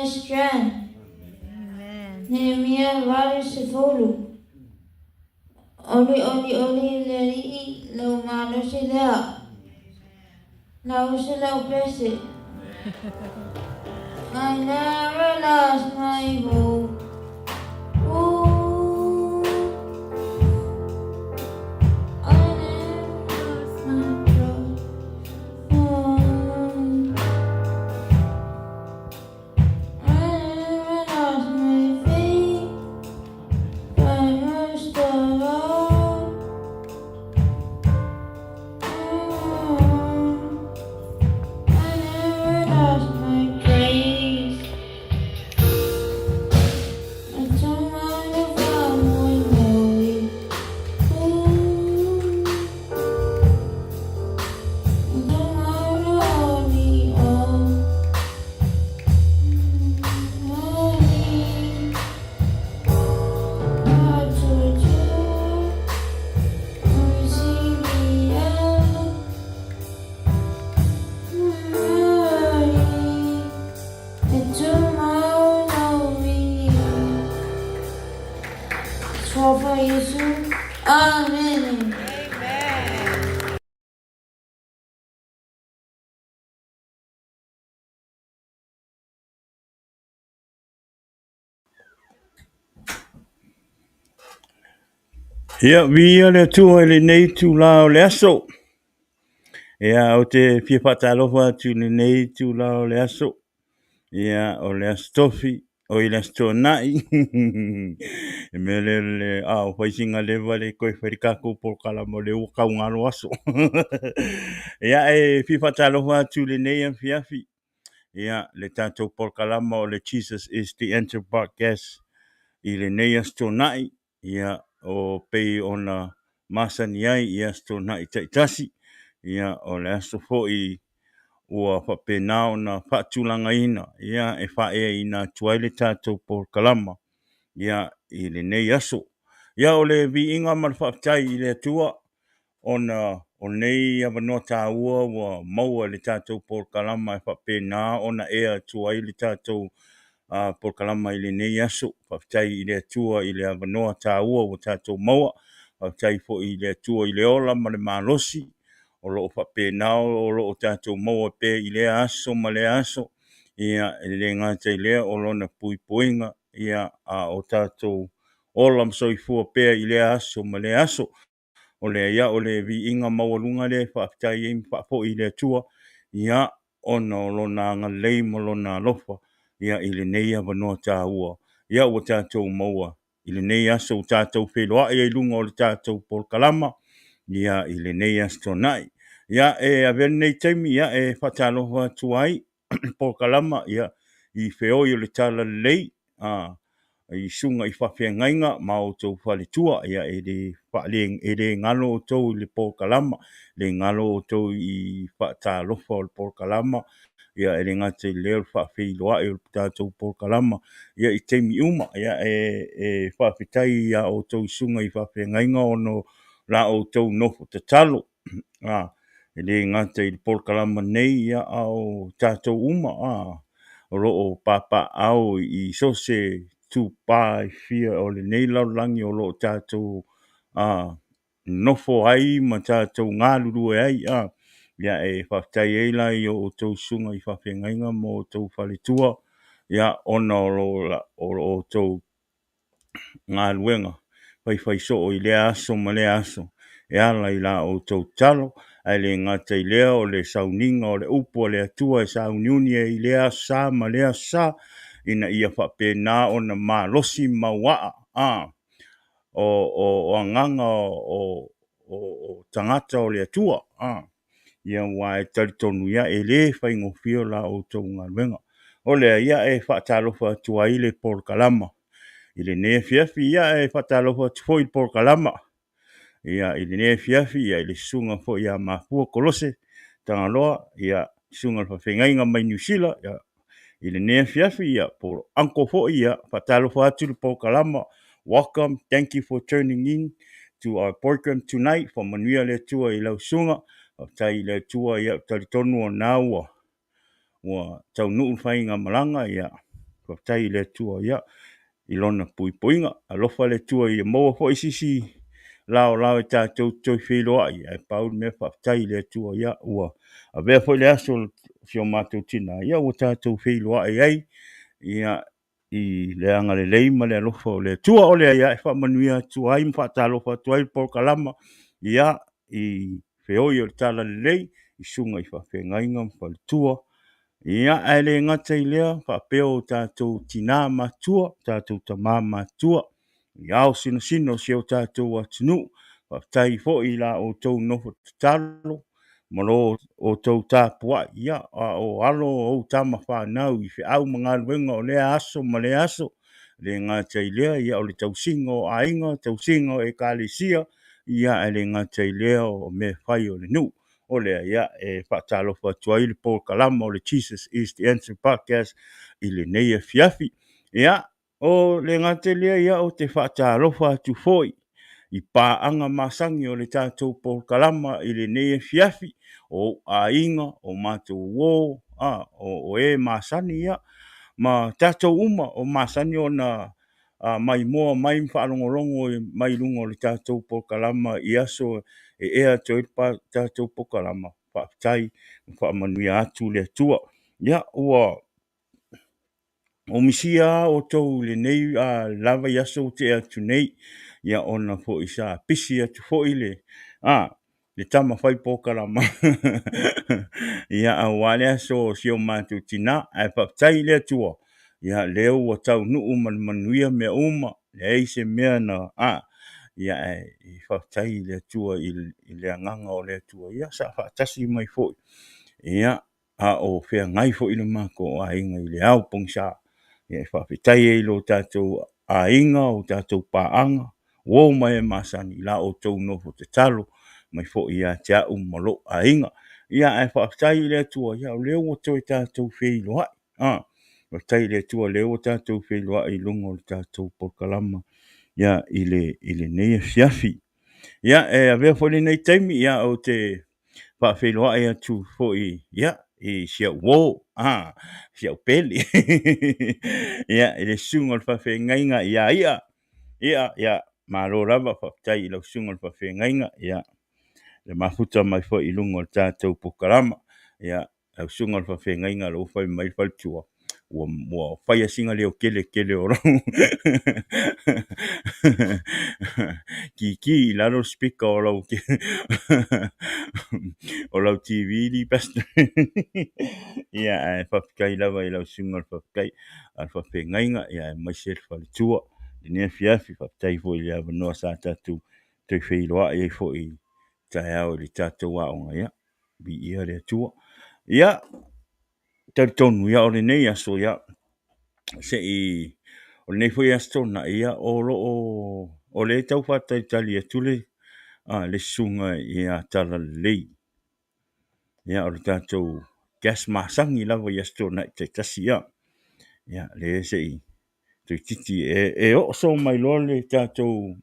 strength. Nehemia 80. Oli oli oli le Alii lou malosi lea. Lausi lau pese. I never lost my hope. Ooh, I never lost my trust. Oh, I never lost my faith. But most of all, oh, I never lost my grace. I don't mind if I'm one. Ooh, I don't mind only oh, only hard to do. See me out. And tomorrow we Tror på Jesu. Amen. Amen. Ia, viia le Atua i lenei itulā o le aso. Ia, ou te fia faatalofa atu i lenei itulā o le aso. Ia, o le Aso Tofi, oi le Aso Toonai. E mea lea le, a o fai sina leva le toe fai le tatou polokalama o lea ua taugalo aso. Ia, e fia faatalofa atu i lenei afiafi. Ia, le tatou polokalama o le Jesus is the Answer Podcast i lenei Aso Toonai. Ia, o pei ona masani ai i Aso Toonai taitasi. Ia, o le aso foi ua faapena ona faatulagaina, ia, e faaeaina atu ai le tatou polokalama, ia, i lenei aso. Ia, o le viiga ma le faafetai i le Atua ona o lenei avanoa taua ua maua i le tatou polokalama e faapena ona ea atu ai le tatou polokalama i lenei aso. Faafetai i le Atua i le avanoa taua ua tatou maua. Faafetai foi i le Atua i le ola ma le malosi o lo o faapena o lo o tatou maua pea i lea aso ma lea aso. Ia, e le gata i lea o lona puipuiga, ia, a o tatou ola ma soifua pea i lea aso ma lea aso. O le, ia, o le viiga maualuga lea e faafetai ai ma faafoi i le Atua, ia, ona o lona agalelei ma lona alofa, ia, i lenei avanoa taua, ia, ua tatou maua i lenei aso ua tatou feiloai ai i luga o le tatou polokalama, ia, i lenei Aso Toonai. Ia, e avea lenei taimi, ia, e faatalofa atu ai polokalama, ia, i feoi o le Talalelei, a, i susuga i faafeagaiga ma outou faletua. Ia, e le faale, e le galo outou i le polokalama, le galo outou i faatalofa o le polokalama. Ia, e le gata i lea o le faafeiloai o le tatou polokalama, ia, i taimi uma. Ia, e faafetai iā outou susuga i faafeagaiga ona o la outou nofo tatalo, a, e le gata i le polokalama nei, ia, a o tatou uma, a, o lo o papaaao i so o se itupa e fia o lenei lalolagi o lo o tatou a nofo ai ma tatou galulue ai. A, ia, e faafetai ai la i o outou susuga i faafeagaiga ma outou faletua, ia, ona o lo outou galuega faifaisoo i lea aso ma lea aso e ala i la outou tatalo, ae le gata i lea o le sauniga o le upu a le Atua e sauniuni ai i lea aso sa ma lea aso sa, ina ia faapena ona malosi mauaa a o agaga o tagata o le Atua. A, ia, aua e talitonu, ia, e le faigofie la outou galuega. O lea, ia, e faatalofa atu ai le polokalama i lenei afiafi. Ia, e faatalofa atu foi i le polokalama, ia, i lenei afiafi, ia, i le susuga foi ia Mafua Kolose Tagaloa, ia, susuga i le faafeagaiga mai Niu Sila, ia, i lenei afiafi, ia, po uncle foi, ia, faatalofa atu le polokalama. Welcome, thank you for tuning in to our program tonight. Faamanuia le Atua i lau susuga. Faafetai i le Atua, ia, talitonu o na ua taunuu le faigamalaga, ia, Faafetai i le Atua, ia, i Lona puipuiga. Alofa le Atua ia maua foi se isi laolao e tatou te toe feiloai, ae pau le mea faafetai i le Atua, ia, ua avea foi le aso o si o matou tina, ia, ua tatou feiloai ai, ia, i le agalelei ma le alofa o le Atua. O lea, ia, e faamanuia atu ai ma faatalofa atu ai le polokalama, ia, i feoi o le Talalelei, i susuga i faafeagaiga ma faletua. Ia, ae le gata i lea, faapea o tatou tina matua, tatou tama matua, i ao sinosino o si o tatou atunuu. Faafetai foi i la outou nofo tatalo ma lo outou tapuai, ia, a o alo ou tama fanau i feau ma galuega o lea aso ma lea aso. E le gata i lea, ia, o le tausiga o aiga, tausiga o ekalesia, ia, ae le gata i lea o mea fai o le nuu. O lea, ia, e faatalofa atu ai le polokalama o le Jesus is the Answer Podcast i lenei afiafi. Ia, o le gata i lea, ia, ou te faatalofa atu foi i paaga masani o le tatou polokalama i lenei afiafi, o ou aiga, o matou uo, a, o e masani, ia, ma tatou uma o masani ona maimoa mai ma faalogologo mai i luga o le tatou polokalama i aso e ea atu ai le tatou polokalama. Faafetai ma faamanuia atu le Atua. Ia, ua misia lava outou i lenei la vaiaso ua tea atu nei, ia ona foi sa pisi atu foi le le tama fai polokalama ia aua le aso o si o matou tina. Ae faafetai i le Atua, ia lea ua taunuu ma le manuia mea uma, leai se mea na ia ae faafetai i le Atua i le agaga o le Atua, ia sa faatasi mai foi, ia a o feagai foi le matou aiga i le ao pogisa. Ia e faafetai ai i lo tatou aiga, o tatou paaga, uo ma e masani i la outou nofo tatalo mai foi ia te au ma lou aiga. Ia ae faafetai i le Atua, ia o lea ua toe tatou feiloai. Faafetai i le Atua o lea ua tatou feiloai i luga o le tatou polokalama ia i lenei afiafi. Ia e avea foi lenei taimi, ia ou te faafeiloai atu foi ia i si au uo, si au pele ia i le susuga o le faafeagaiga ia I'a, I'a, ia malo lava, faafetai i lau susuga i le faafeagaiga, ia le mafuta mai foi i luga o le tatou polokalama. Ia lau susuga i le faafeagaiga o lea ua fai mai le faletua, ua faia sina leo tele tele o lau kiki i lalo le speaker o lau o lau TV li pastor. Ia ae faafetai lava i lau susuga i le faafetai a le faafeagaiga, ia aemaise le faletua i lenei afiafi. Faafetai foi i le avanoa sa tatou toe feiloai ai foi i taeao i le tatou aoga, ia viia le Atua. Ia talitonu ia o lenei aso ia se i o lenei foi Aso Toonai ia o lo o o lea e tau faatalitali atu le le susuga ia Talalelei. Ia o le tatou guest masani lava i Aso Toonai taitasi ia. Ia lea se i toeitiiti e oo soo mai loa le tatou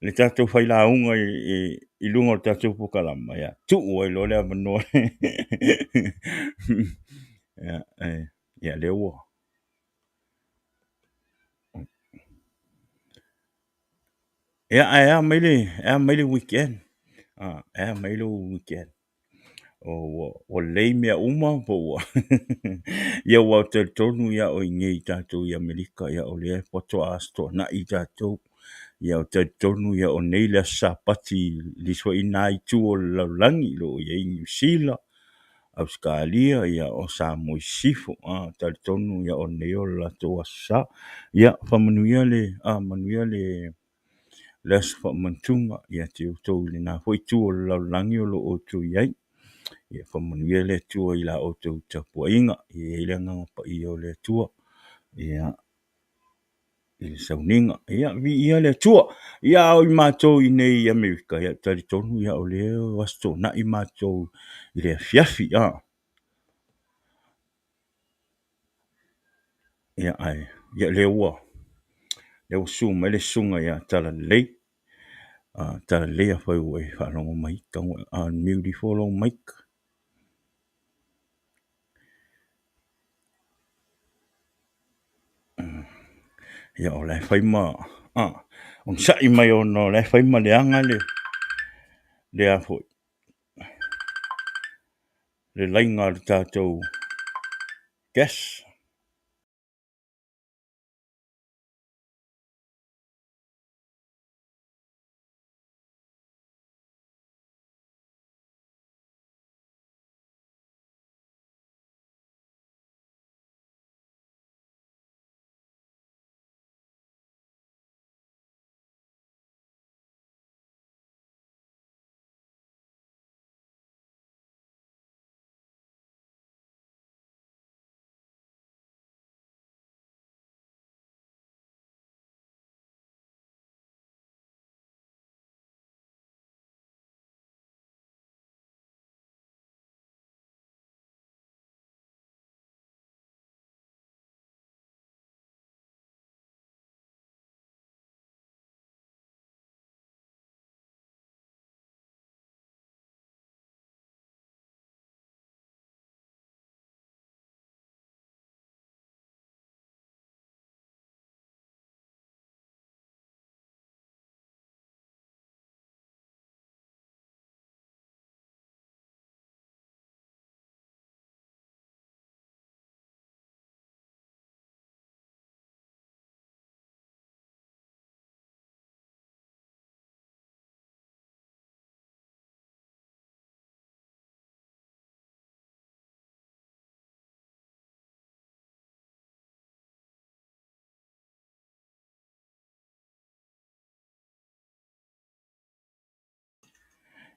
le tatou failauga i luga o le tatou polokalama, ia tuu ai loa le avanoa. Ia, ia lea ua. Ia, ae a mai le, a mai le weekend? A mai lou weekend? Ua lelei mea uma po ua ia ua talitonu ia o i inei tatou i Amerika ia o lea faatoa Aso Toonai tatou. Ia o talitonu ia o nei le aso Sapati i le isi foi lena itu o le lalolagi o lo o i ai Niu Sila, Ausetalia, ia o Samoa i Sisifo. Talitonu ia o nei o le latou aso sa. Ia faamanuia le manuia le le aso faamanatuga ia te outou i lena foi itu o le lalolagi o lo o outou i ai. Ia faamanuia le Atua i la outou tapuaiga, ia i ai le agaga paia o le Atua ia i le sauniga. Ia viia le Atua. Ia a o i matou i nei i Amerika, ia talitonu ia o lea o Aso Toonai matou i le afiafi. Ia ae ia lea ua lea ua susu mai le susuga ia Talalelei. Talalelei afai ua e faalogo mai, tatau ona unmute ifo lou mic. Ia o la e fai ma onosai mai ona o la e fai ma leaga le le a foi le laiga o le tatou gas.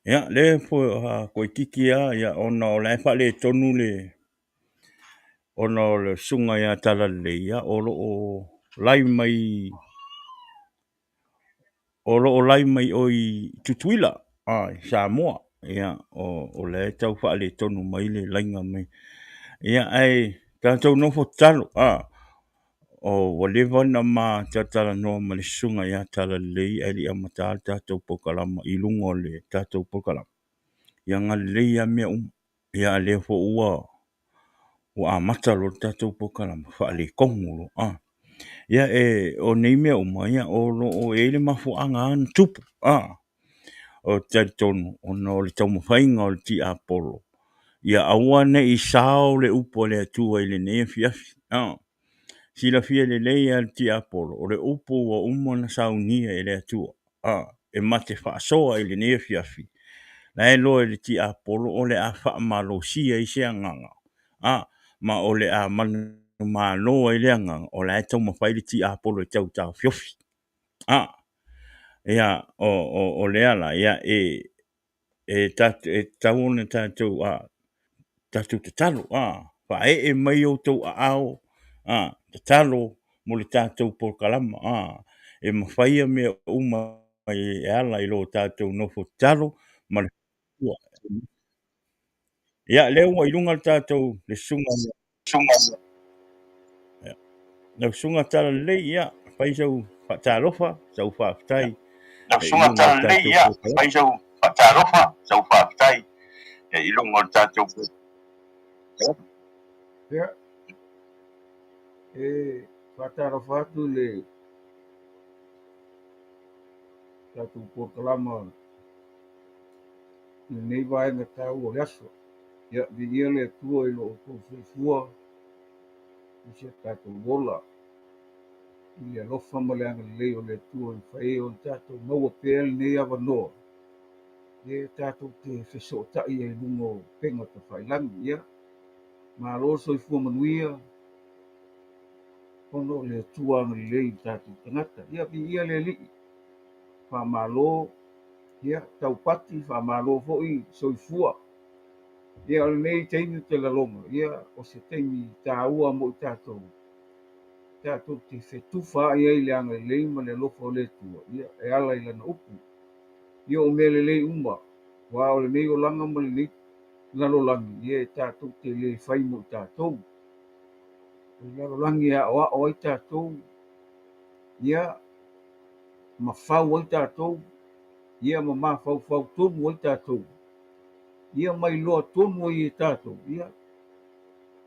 Ia, lea toeitiiti lava ia ona o la e faaletonu le ona o le susuga ia Talalelei, ia o lo o live mai o lo o live mai o i Tutuila, i Samoa. Ia, o lea e tau faaletonu mai le laiga mai. Ia, ae tatou nofo tatalo, ua leva ona ma talatalanoa ma le susuga ia Talalelei ae le i amata le tatou polokalama i luga o le tatou polokalama. Ia galelei lava mea uma. Ia a o lea foi ua amata loa le tatou polokalama, faaletonu loa. Ia, o nei mea uma, ia o lo o i ai le mafuaaga lava na tupu. Ou te talitonu ona o le taumafaiga o le tiapolo, ia aua ne i sao le upu a le Atua i lenei afiafi. Silafia lelei lava e le tiapolo, o le upu ua uma ona saunia e le Atua, e ma te faasoa i lenei afiafi, la e iloa e le tiapolo o le a faamalosia ai se agaga, ma o le a manumalo ai le agaga, o la e taumafai le tiapolo e tau taofiofi. Ia, o lea la, ia, e tatau ona tatou tatou tatalo, faaee mai outou aao, tatalo mo le tatou polokalama. E mafai mea uma e ala i lo tatou nofo tatalo ma le. Ia, lea ua i luga le tatou le susuga lau susuga Talalelei, ia, fai sau faatalofa, sau faafetai. Lau susuga Talalelei, ia, fai sau faatalofa, sau faafetai i luga o le tatou. Ia, e faatalofa atu i le tatou polokalama i lenei vaega taua o le aso. Ia, viia le Atua i lo outou soifua i si o tatou ola, i le alofa ma le agalelei o le Atua i mafai ai ona tatou maua pea lenei avanoa e tatou te fesootai ai i luga o upega tafailagi. Ia, malo le soifua manuia ona o le Atua agalelei i tatou tagata. Ia, viia le Alii, faamalo, ia, taupati, faamalo foi soifua. Ia, o lenei taimi ou te lalona, ia, o se taimi taua mo i tatou, tatou te fetufa ai ai le agalelei ma le alofa o le Atua, ia, e ala i lana upu. Ia, o mea lelei uma, aua o lenei olaga ma lenei lalolagi, ia, e tatou te le fai mo i tatou. O le lalolagi e aoao ai tatou, ia, ma fau ai tatou, ia, ma mafaufau tonu ai tatou, ia, ma iloa tonu ai e tatou, ia,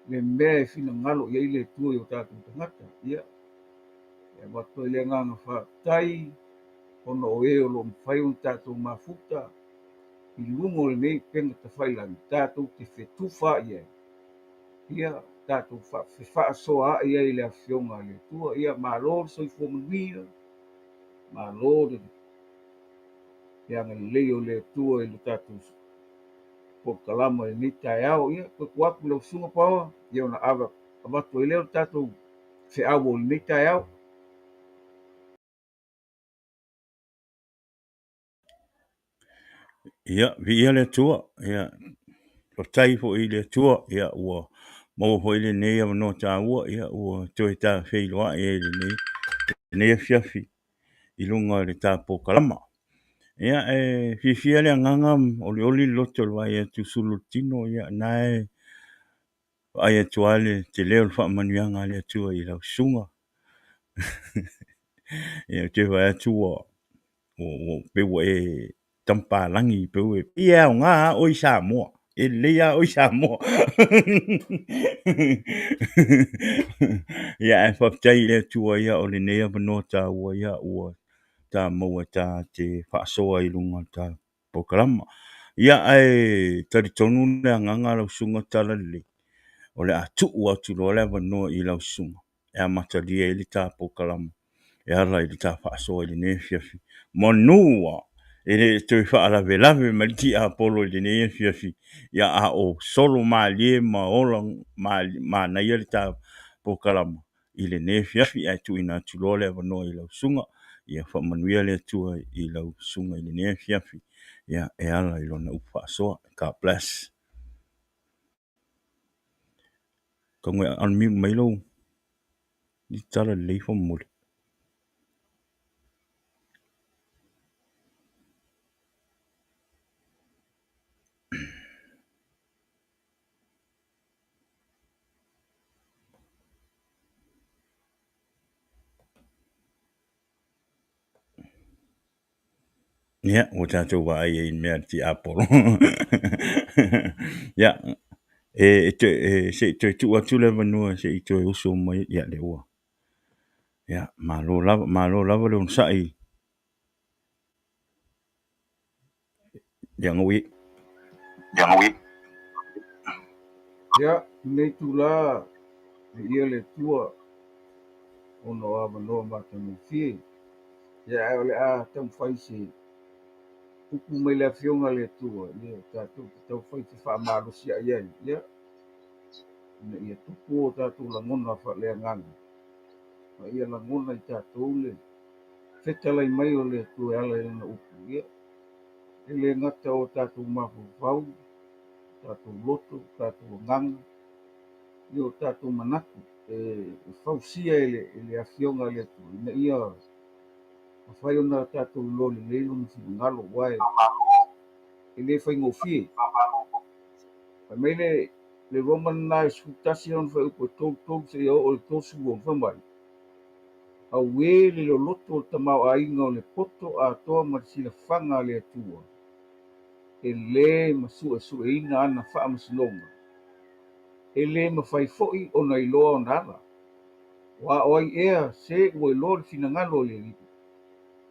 le mea e finagalo i ai le Atua i o tatou tagata. Ia, E avatu ai le agaga faafetai ona o e o lo o mafai ona tatou mafuta i luga o lenei upega tafailagi tatou te fetufaai ai, ia tatou fefaasoaai ai i le Afioga a le Atua. Ia malo le soifua manuia, malo le agalelei o le Atua i le tatou polokalama i lenei taeao. Ia, toe tuu atu i lau Susuga Paoa, ia ona avatu ai lea o le tatou feau o lenei taeao. Ia, viia le Atua. Ia, faafetai foi i le Atua. Ia, ua maua foi lenei avanoa taua. Ia, ua toe ta feiloai ai i lenei afiafi i luga o le ta polokalama. Ia, e fiafia le agaga, olioli le loto i le vaai atu i sulu o le tino. Ia, na e vaai atu lava le tele o le faamanuiaga a le Atua i lau susuga. Ia, ou te vaai atu ua pei ua e Tampalagi pei e pei e aoga lava oe i Samoa. E lelei lava oe i Samoa. Ia ae faafetai i le Atua ia o lenei avanoa taua ia ua ta maua ta te faasoa i luga o ta polokalama. Ia ae talitonu le agaga lau susuga Talalelei, o le a tuu atu loa le avanoa i lau susuga e amatalia ai le ta polokalama e ala i le ta faasoa i lenei afiafi. Manu ua e le toe faalavelave mai le tiapolo i lenei afiafi, ia a o solo malie ma ola manaia le ta polokalama i lenei afiafi. Ae tuuina atu loa le avanoa i lau susuga, ia faamanuia le Atua i lau susuga i lenei afiafi, ia e ala i lona upu faasoa. God bless. Tau e unmute mai lou tala lelei faamolemole. Ia, ua tatou vaai ai i mea a le tiapolo. Ia, e se i toe tuu atu le avanoa se i toe uso mai. Ia, lea ua. Ia, malo lava, malo lava le onosai. Ia, ngau i. Ia, ngau i. Ia, lenei itula, viia le Atua ona o avanoa matagofie. Ia, ae o le a taumafai se upu mai le Afioga a le Atua, ia tatou te taufai fefaamalosi ai ai, ia, ina ia tupu o tatou lagona faaleagaga, ma ia lagona i tatou le fetalai mai o le Atua e ala i lana upu, ia, e le gata o tatou mafaufau, tatou loto, tatou agaga, ia o tatou manatu e fausia e le Afioga a le Atua, ina ia mafai ona tatou iloa lelei lona finagalo, aua e le faigofie. Fai mai le Roma lena e 11 lona fuaiupu e 33 seia oo i le 36, fai mai, Auē le loloto o le tamaoaiga o le poto atoa ma le silafaga a le Atua, e le masuesueina ana faamasinoga, e le mafai foi ona iloa ona ala. Aua o ai ea se ua iloa le finagalo o le Alii?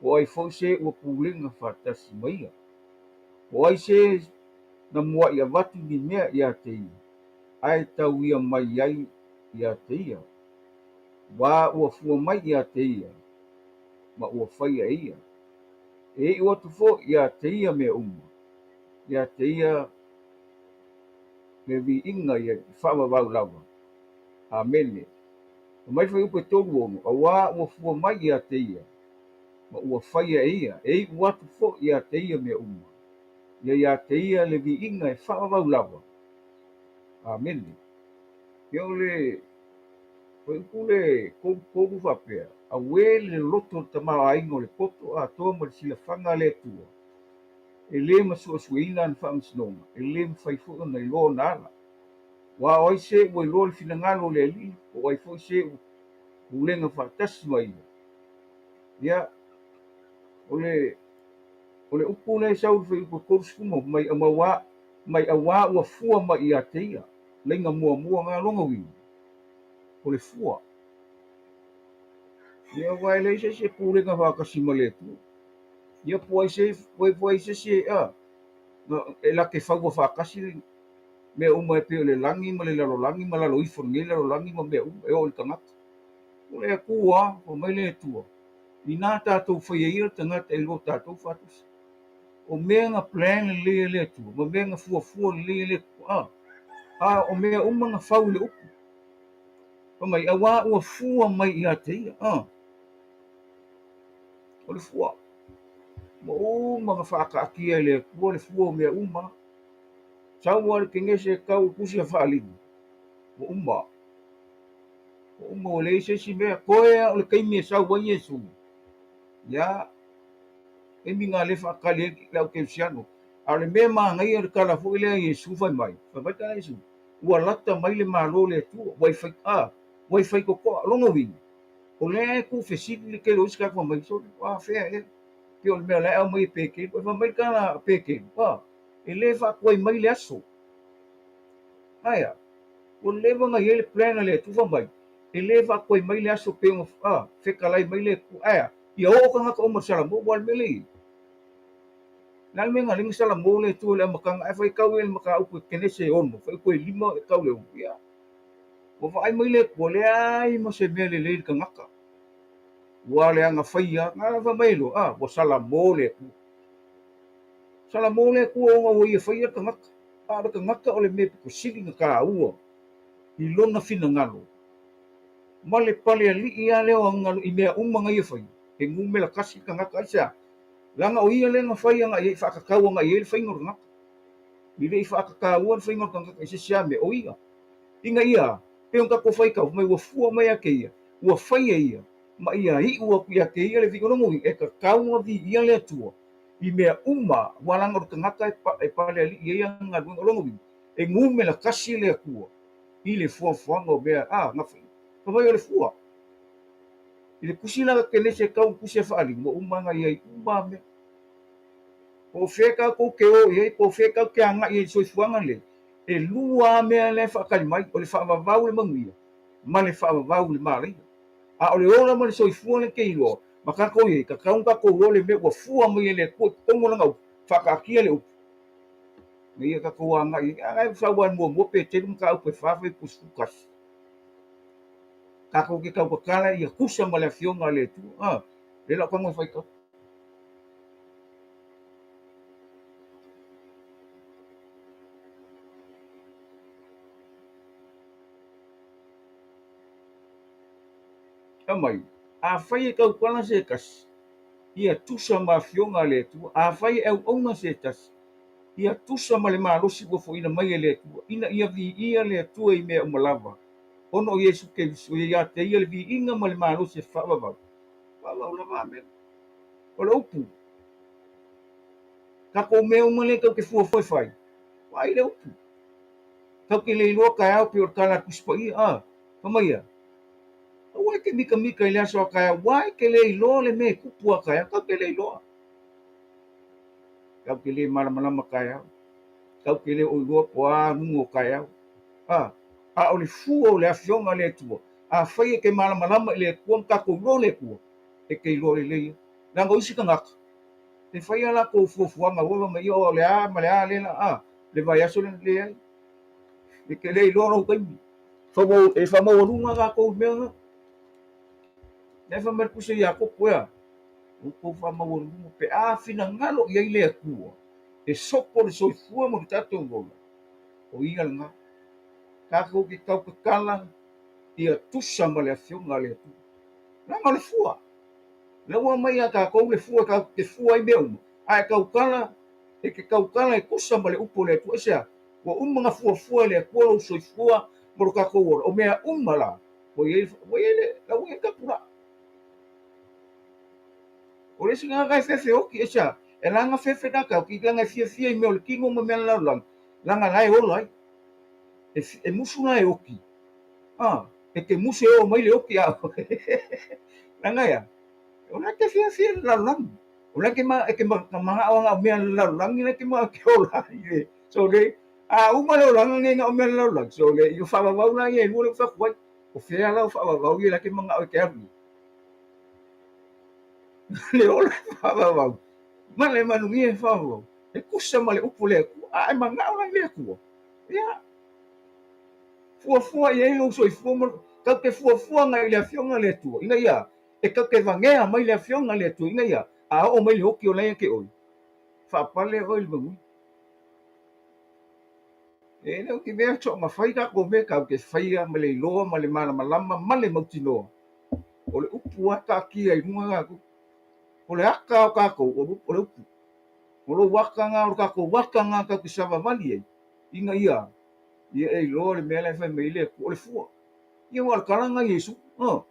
Po o ai foi se ua pulega faatasi ma ia? Po o ai se na muai avatu ni mea ia te ia, ae tau ia mai ai ia te ia? Aua ua fua mai ia te ia, ma ua faia e ia. E iu atu foi ia te ia mea uma, ia te ia le viiga ia faavavau lava. Amene. Fai mai le fuaiupu e 36, Aua ua fua mai ia te ia, ma ua faia e ia, e iu atu foi ia te ia mea uma, ia ia te ia le viiga e faavavau lava. Amene. Ia o le fuaiupu le 33 faapea, Auē le loloto o le tamaoaiga o le poto atoa ma le silafaga a le Atua, e le masuesueina ana faamasinoga, e le mafai foi ona iloa ona ala. Aua o ai se ua iloa le finagalo o le Alii, po o ai foi se ua pulega faatasi ma ia? Ia, o le o le upu lea e sau i le fuaiupu e 30 mai auā mai auā ua fua mai ia te ia, laina muamua na lona uiga, o le fua. Ia aua e leai se isi e pulega faatasi ma le Atua. Ia po ai se po ai se isi a e lake faua faatasi le mea uma e pei o le lagi ma le lalolagi ma lalo ifo o lenei lalolagi ma mea uma e oo i le tagata. O le Atua, fai mai le Atua, inā tatou faia ia le tagata i lo tatou faatusa. O mea na plan lelei e le Atua ma mea na fuafua lelei e le Atua, a o mea uma na fau i le upu. Fai mai, auā ua fua mai ia te ia. A, o le fua. Ua uma na faataatia e le Atua le fua o mea uma. Sau lava le Kenese e tau i le tusi a Faaaliga, ua uma. Ua uma ua leai se isi mea. Toe lava o le taimi e sau ai Iesu, ia, taimi lena lea e faatali ai le aukerisiano. A o le mea manaia le tala foi lea a Iesu fai mai, fai mai le tala a Iesu, ua lata mai le Malo o le Atua, ua i fai, a, ua i faitotoa. O lona uiga, o lea e tuufesili le tele o isi tagata fai mai, sole, ua afea ea? Pei o le mea la e aumai e Petelu. Ae fai mai le tala a Petelu, a, e le faatuai mai le aso. Ae a? Ua leva ona i ai le plan a le Atua fai mai, e le faatuai mai le aso pei ona, a, fetalai mai le Atua. Ae a? Ia oo tagata uma i le Salamo, aua o le mea lea e i ai. O le a le mea na ala ai ona salamo le Atua i le amataga ae faitau ia i le mataupu e Kenese e 6, faitau e 5 e tau i le 6. Ia, ua vaai mai le Atua, leai ma se mea lelei i le tagata. Ua leaga faia, na fai mai loa, ah, ua salamo le Atua. Salamo le Atua ona ua ia faia le tagata. A o le tagata o le mea pito sili ona taua i lona finagalo. Ma le palealii lava lea o ana i mea uma na ia faia, e numera tasi le tagata. Aisea? Leaga o ia lea na fai agai i ai, faatatau agai i ai le faiga o le tagata. E le i faatatauina le faiga o le tagata i se isi lava mea, o ia. Ina ia, pei ona tatou faitau, fai mai ua fua mai ia te ia, ua fai e ia, ma ia iu atu ia te ia le viiga. O lona uiga, e tatau ona viia le Atua i mea uma, aua leaga o le tagata e palealii ai ana galuega. O lona uiga, e numera tasi le Atua i le fuafuaga o mea a na fai. Fai mai o le fua. I le tusi la a Kenese e tau i le tusi a Faaaliga, ua uma ona i ai uma a mea. Po o fea tatou te o i ai, po o fea tatou te agai i ai i le soifuaga lenei, e lua lava mea la e faatali mai, o le faavavau i le manuia ma le faavavau i le malaia. A o le ola ma le soifua lea e te iloa ma tatou i ai, tatau ona tatou iloa le mea ua fua mai e le Atua i totonu o Lana upu, faataatia le upu, ina ia tatou agai i ai. A la e sau lava i le muamua Petelu mataupu e 4 fuaiupu 11. Tatou te tautatala ia tusa ma le Afioga a le Atua. A, lea la o tago e faitau. Aumai, afai e tautala se tasi, ia tusa ma Afioga a le Atua. Afai e auauna se tasi, ia tusa ma le malosi ua foina mai e le Atua, ina ia viia le Atua i mea uma lava. Ona o Iesu Keriso, ia ia te ia le viiga ma le malosi e faavavau, faavavau lava. Amene. O le upu, tatou mea uma lea tatou te fuafua e fai, vaai le upu. Tatou te le iloa taeao pei o le tala a le Tusi Paia, a, fai mai ia, aua e te mitamita i le aso a taeao, aua e te le iloa le mea e tupu a taeao, tatou te le iloa. Tatou te le malamalama taeao, tatou te le o iloa po o a luga o taeao. A, a o le fua o le Afioga a le Atua, afai e te malamalama i le Atua ma tatou iloa le Atua, e te iloa lelei ai. Leaga o isi tagata, e fai a latou fuafuaga ua fai mai, ia o le a ma le a le la, a, le vaiaso lea, leai. E te le iloa lou taimi. E faamaualuga tatou i mea na. Lea fai mai le tusi a Iakopo, e a? Outou faamaualuga pe a finagalo i ai le Atua e sopo le soifua ma le tatou ola, o ia lena. Tatou te tautatala ia tusa ma le Afioga a le Atua. Leaga o le fua. Lea ua aumai ia tatou le fua tatou te fua ai mea uma, a e tautala, e te tautala e tusa ma le upu a le Atua. Aisea? Ua uma ona fuafua e le Atua lou soifua ma lo tatou ola. O mea uma la, ua i ai, ua i ai le, la ua i ai le tapulaa. O le isi tagata e fefe oti, aisea? E laga fefe tagata oti, leaga e fiafia i mea o le tino ma mea o le lalolagi, leaga la e ola ai. E, e musu la e oti. A, e te musu e oo mai le oti a leaga e a? O la e te fiafia i le lalolagi. O la e te ma, e te manao ana o mea le lalolagi la e te manao e te ola ai le. So le, a uma le olaga nei na o mea le lalolagi, so le, i o faavavau la ia e lua le fai atu ai. O fea la o faavavau ia la e te manao e te alu i ai. Le ola e faavavau ma le manuia e faavavau e tusa ma le upu a le Atua. A e manao la i le Atua, ia, fuafua i ai lou soifua ma tatou te fuafua agai i le Afioga a le Atua ina ia e tatou te vagea mai le Afioga a le Atua ina ia a oo mai le oti o la e ia te oe, faapale oe i le manuia. E le o ni mea soona fai tatou mea tatou te faia ma le iloa ma le malamalama ma le mautinoa. O le upu lava taatia i luga tatou. O le ata o tatou, o le upu. O lou ata lena, o le tatou ata lena tatou te savavali ai, ina ia ia e iloa le mea la e fai mai ai le Atua, o le fua. Ia aua o le tala lena a Iesu. Fai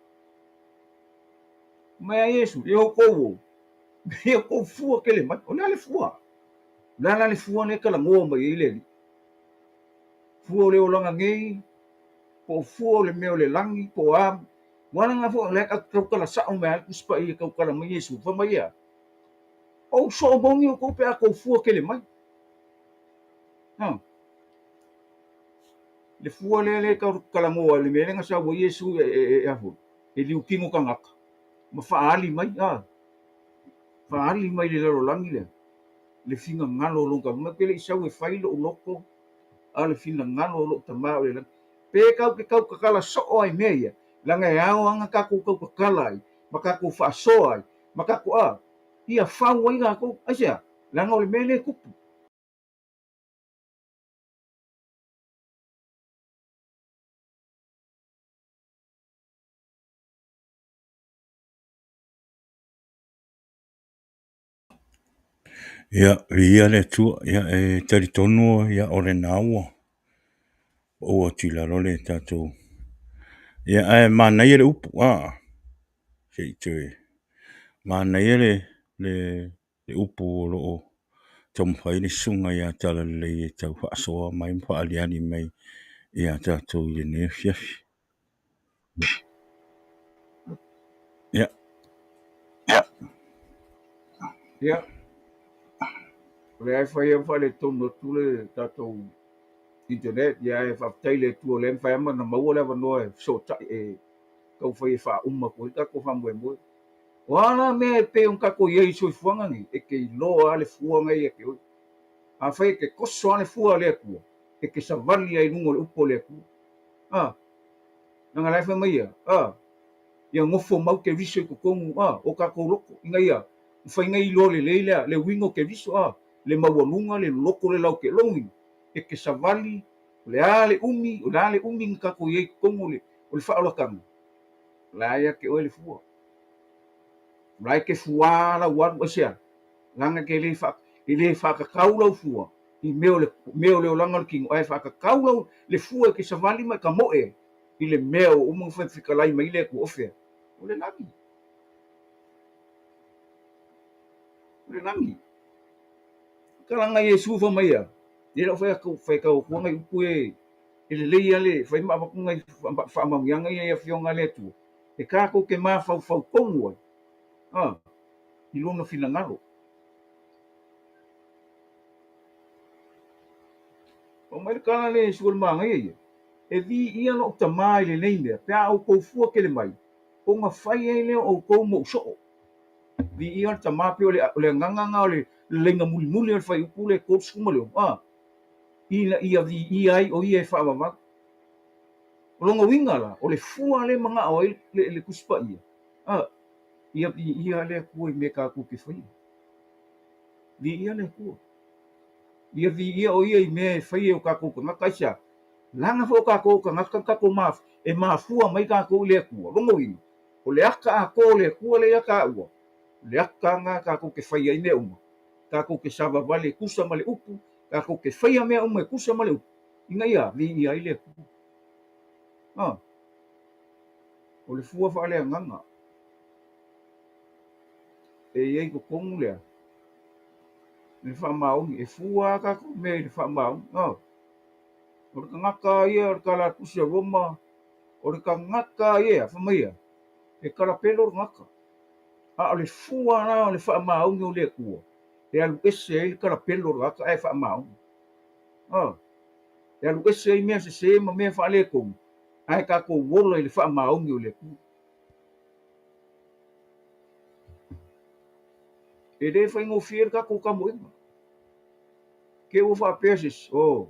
mai a Iesu, e outou o, ia outou fua tele mai. O le a le fua? O le a la le fua lea e talanoa mai ai le Alii? Fua o le olaga nei, po o fua o le mea o le lagi, po o a. Aua leaga foi o lea e tautala sao mai lava le Tusi Paia e tautala mai Iesu, fai mai e a? Ou soo moni outou pe a tou fua tele mai. Ha. Le fua lea lea e talanoa i le mea lea na sau ai Iesu e, e, e, e, a foi, e liutino tagata ma faaali mai, a, faaali mai le lalolagi lea le finagalo o lona Tama. Ou te le i sau e fai lou loto, a o le finagalo o lou Tama o le lagi. Pe tatou te tautatala soo ai i mea ia, leaga e ao lava ona tatou tautatala ai, ma tatou faasoa ai, ma tatou, a, ia fau ai tatou. Aisea? Leaga o le mea lea e tupu. Ia, viia le Atua. Ia, e talitonu ia o lena ua pau atu i lalo le tatou. Ia, ae manaia le upu, se i toe manaia le le upu o lo o taumafai le susuga ia Talalelei e tau faasoa mai ma faaaliali mai ia tatou i lenei afiafi. Ia. Ia. O lea e fai lava ma faaletonu atu le tatou internet, ia ae faafetai i le Atua o lea e mafai lava ona maua le avanoa e fesootai e taumafai e faauma atu ai le tatou faamoemoe. O a la mea e pei ona tatou i ai i le soifuaga nei, e te iloa lava le fua na ia te oe. Afai e te toso lava le fua a le Atua, e te savali lava i luga o le upu a le Atua. A, leaga la e fai mai ia, a, ia nofo mau Keriso i totonu, a, o tatou loto, ina ia mafai ona iloa lelei le, le uiga o Keriso, a, le maualuga, le loloto, le lautele. Lona uiga, e te savali, o le a le umi, o le a le umi na tatou i ai i totonu o le, o le faaolataga, o la e ia te oe le fua. O la e te fuā lau alu, aisea? Leaga e te le faa, e le faatatau lau fua i mea o le, mea o le olaga o le tino, ae faatatau lau, le fua e te savali ma e tamoe ai i le mea ua uma ona fai fetalai mai le Atua, o fea? O le lagi. O le lagi. Tala na Iesu fai mai ia, e le o fai atu, fai tau atua nai upu e, e lelei lava le fai ma avatu nai faamanuiaga ia i Afioga a le Atua, e tatou te mafaufau tonu ai, a, i Lona finagalo. Fai mai le tala lea a Iesu o le manaia ia, E viia lou Tama i lenei mea, pe a outou fua tele mai, ona fai ai lea o outou ma ou soo. Viia le Tama, pei o le, o le agaga lena o le leleiga mulimuli o le fuaiupu lea 36, a, ina ia viia ai o ia e faavavau. O lona uiga la, o le fua lea e manao ai le, le Tusi Paia, a, ia viia le Atua i mea tatou te faia. Viia le Atua. Ia viia o ia i mea e fai e o tatou tagata. Aisea? Leaga foi o tatou o tagata tatou ma, e mafua mai tatou i le Atua. Lona uiga, o le ata atoa o le Atua lea ia taua, o le ata lena tatou te faia ai mea uma. Tatou te savavali e tusa ma le upu, tatou te faia mea uma e tusa ma le upu, ina ia viia ai le Atua. A, o le fua faaleagaga e i ai i totonu lea, le faamaoni, e fua lava tatou mea i le faamaoni. A, o le tagata ia o le tala a le Tusi a Roma, o le tagata ia, fai mai ia, e kalapelo le tagata. A o le fua la o le faamaoni o le Atua, e alu ese ai le kalapelo o le tagata ae faamaoni. A, e alu ese ai mea sese ma mea faaletonu, ae tatou ola i le faamaoni o le Atua. E le faigofie le tatou tamoega. Te ua faapea se isi, oh,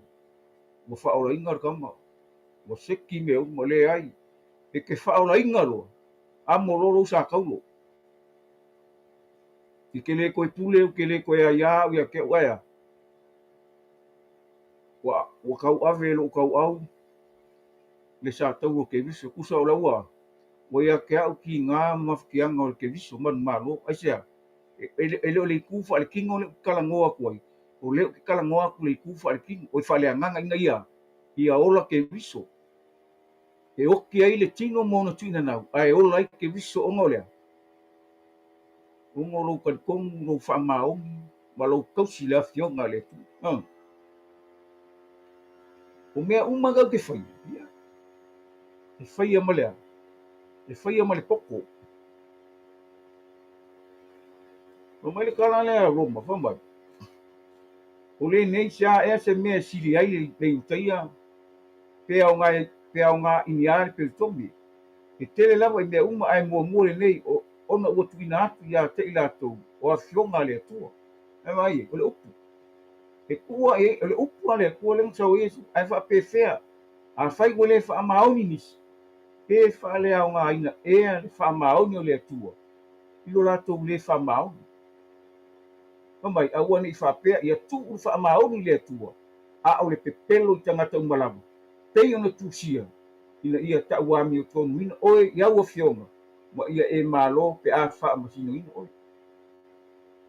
ua faaolaina le tama, ua seki mea uma. Leai, e te faaolaina loa, amo loa lou sa taulo. E te le toe pule, ou te le toe aiā au ia te au, ae a? Ua, ua tauave e lou tauau le sa taulo Keriso. Tusa o lau a, ua ia te au tiga ma mafatiaga o le Keriso manumalo. Aisea? E, e, e le o le itu faaletino lea ou te talanoa atu ai, o lea ou te talanoa atu i le itu faaletino, oi faaleagaga ina ia, ia ola Keriso. E oti ai le tino ma ona tuinanau, ae ola ai Keriso ona o le a? Ona o lou talitonu, lou faamaoni, ma lou tausi i le Afioga a le Atua. Ha. O mea uma tatou te faia, ia, e faia ma le a? E faia ma le poto. Fai mai le tala lea a Roma, fai mai, o lenei se a ea se mea e sili ai le Iutaia pe aoga, pe aoga i ni a le Peretome. E tele lava i mea uma ae muamua lenei ona ua tuuina atu ia te i latou o Afioga a le Atua. Ae vaai ai, o le upu. E tuu ai, o le upu a le Atua lea na sau ai Iesu, ae faapefea, afai ua le faamaoni nisi, pe faaleaogaina ea le faamaoni o le Atua i lo latou le faamaoni. Fai mai, aua ne i faapea, ia tuu le faamaoni i le Atua, a o le pepelo i tagata uma lava, pei ona tusia, ina ia tauamiotonuina oe i au afioga, ma ia e malo pe a faamasinoina oe.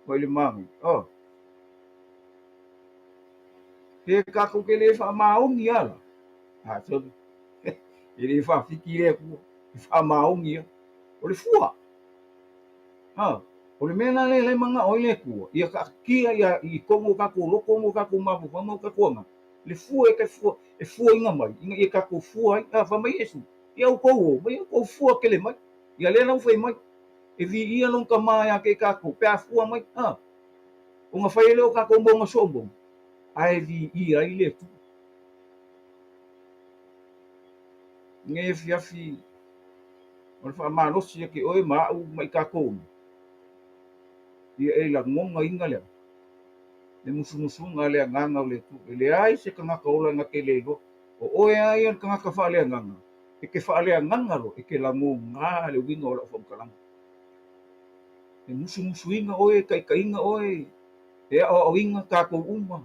Mai le manaia, oh. Pe tatou te le faamaoni lava la, a sole, e le faafiki le Atua, e faamaoni ia. O le fua, ha, o le mea la lea e manao ai le Atua, ia taatia ia i totonu o tatou loto ma o tatou mafaufau ma o tatou agaga, le fua e fua, e fuaina mai, ina ia tatou fua ai. A, fai mai Iesu, ia outou o mai, ia outou fua tele mai. Ia lea la ua fai mai, e viia lona tama ia te i tatou, pe a fua mai, a, ona fai ai lea o tatou mauga soomou, ae viia ai le Atua. Nei afiafi o le faamalosi ia te oe ma au ma i tatou uma, ia e lagonaina lea le musumusuga a le Agaga o le Atua. E leai se tagata ola na te le iloa. O oe lava ia le tagata faaleagaga, e te faaleagaga loa, e te lagona le uiga o lau faamatalaga. E musumusuina oe, e taitaiina oe, e aoaoina tatou uma,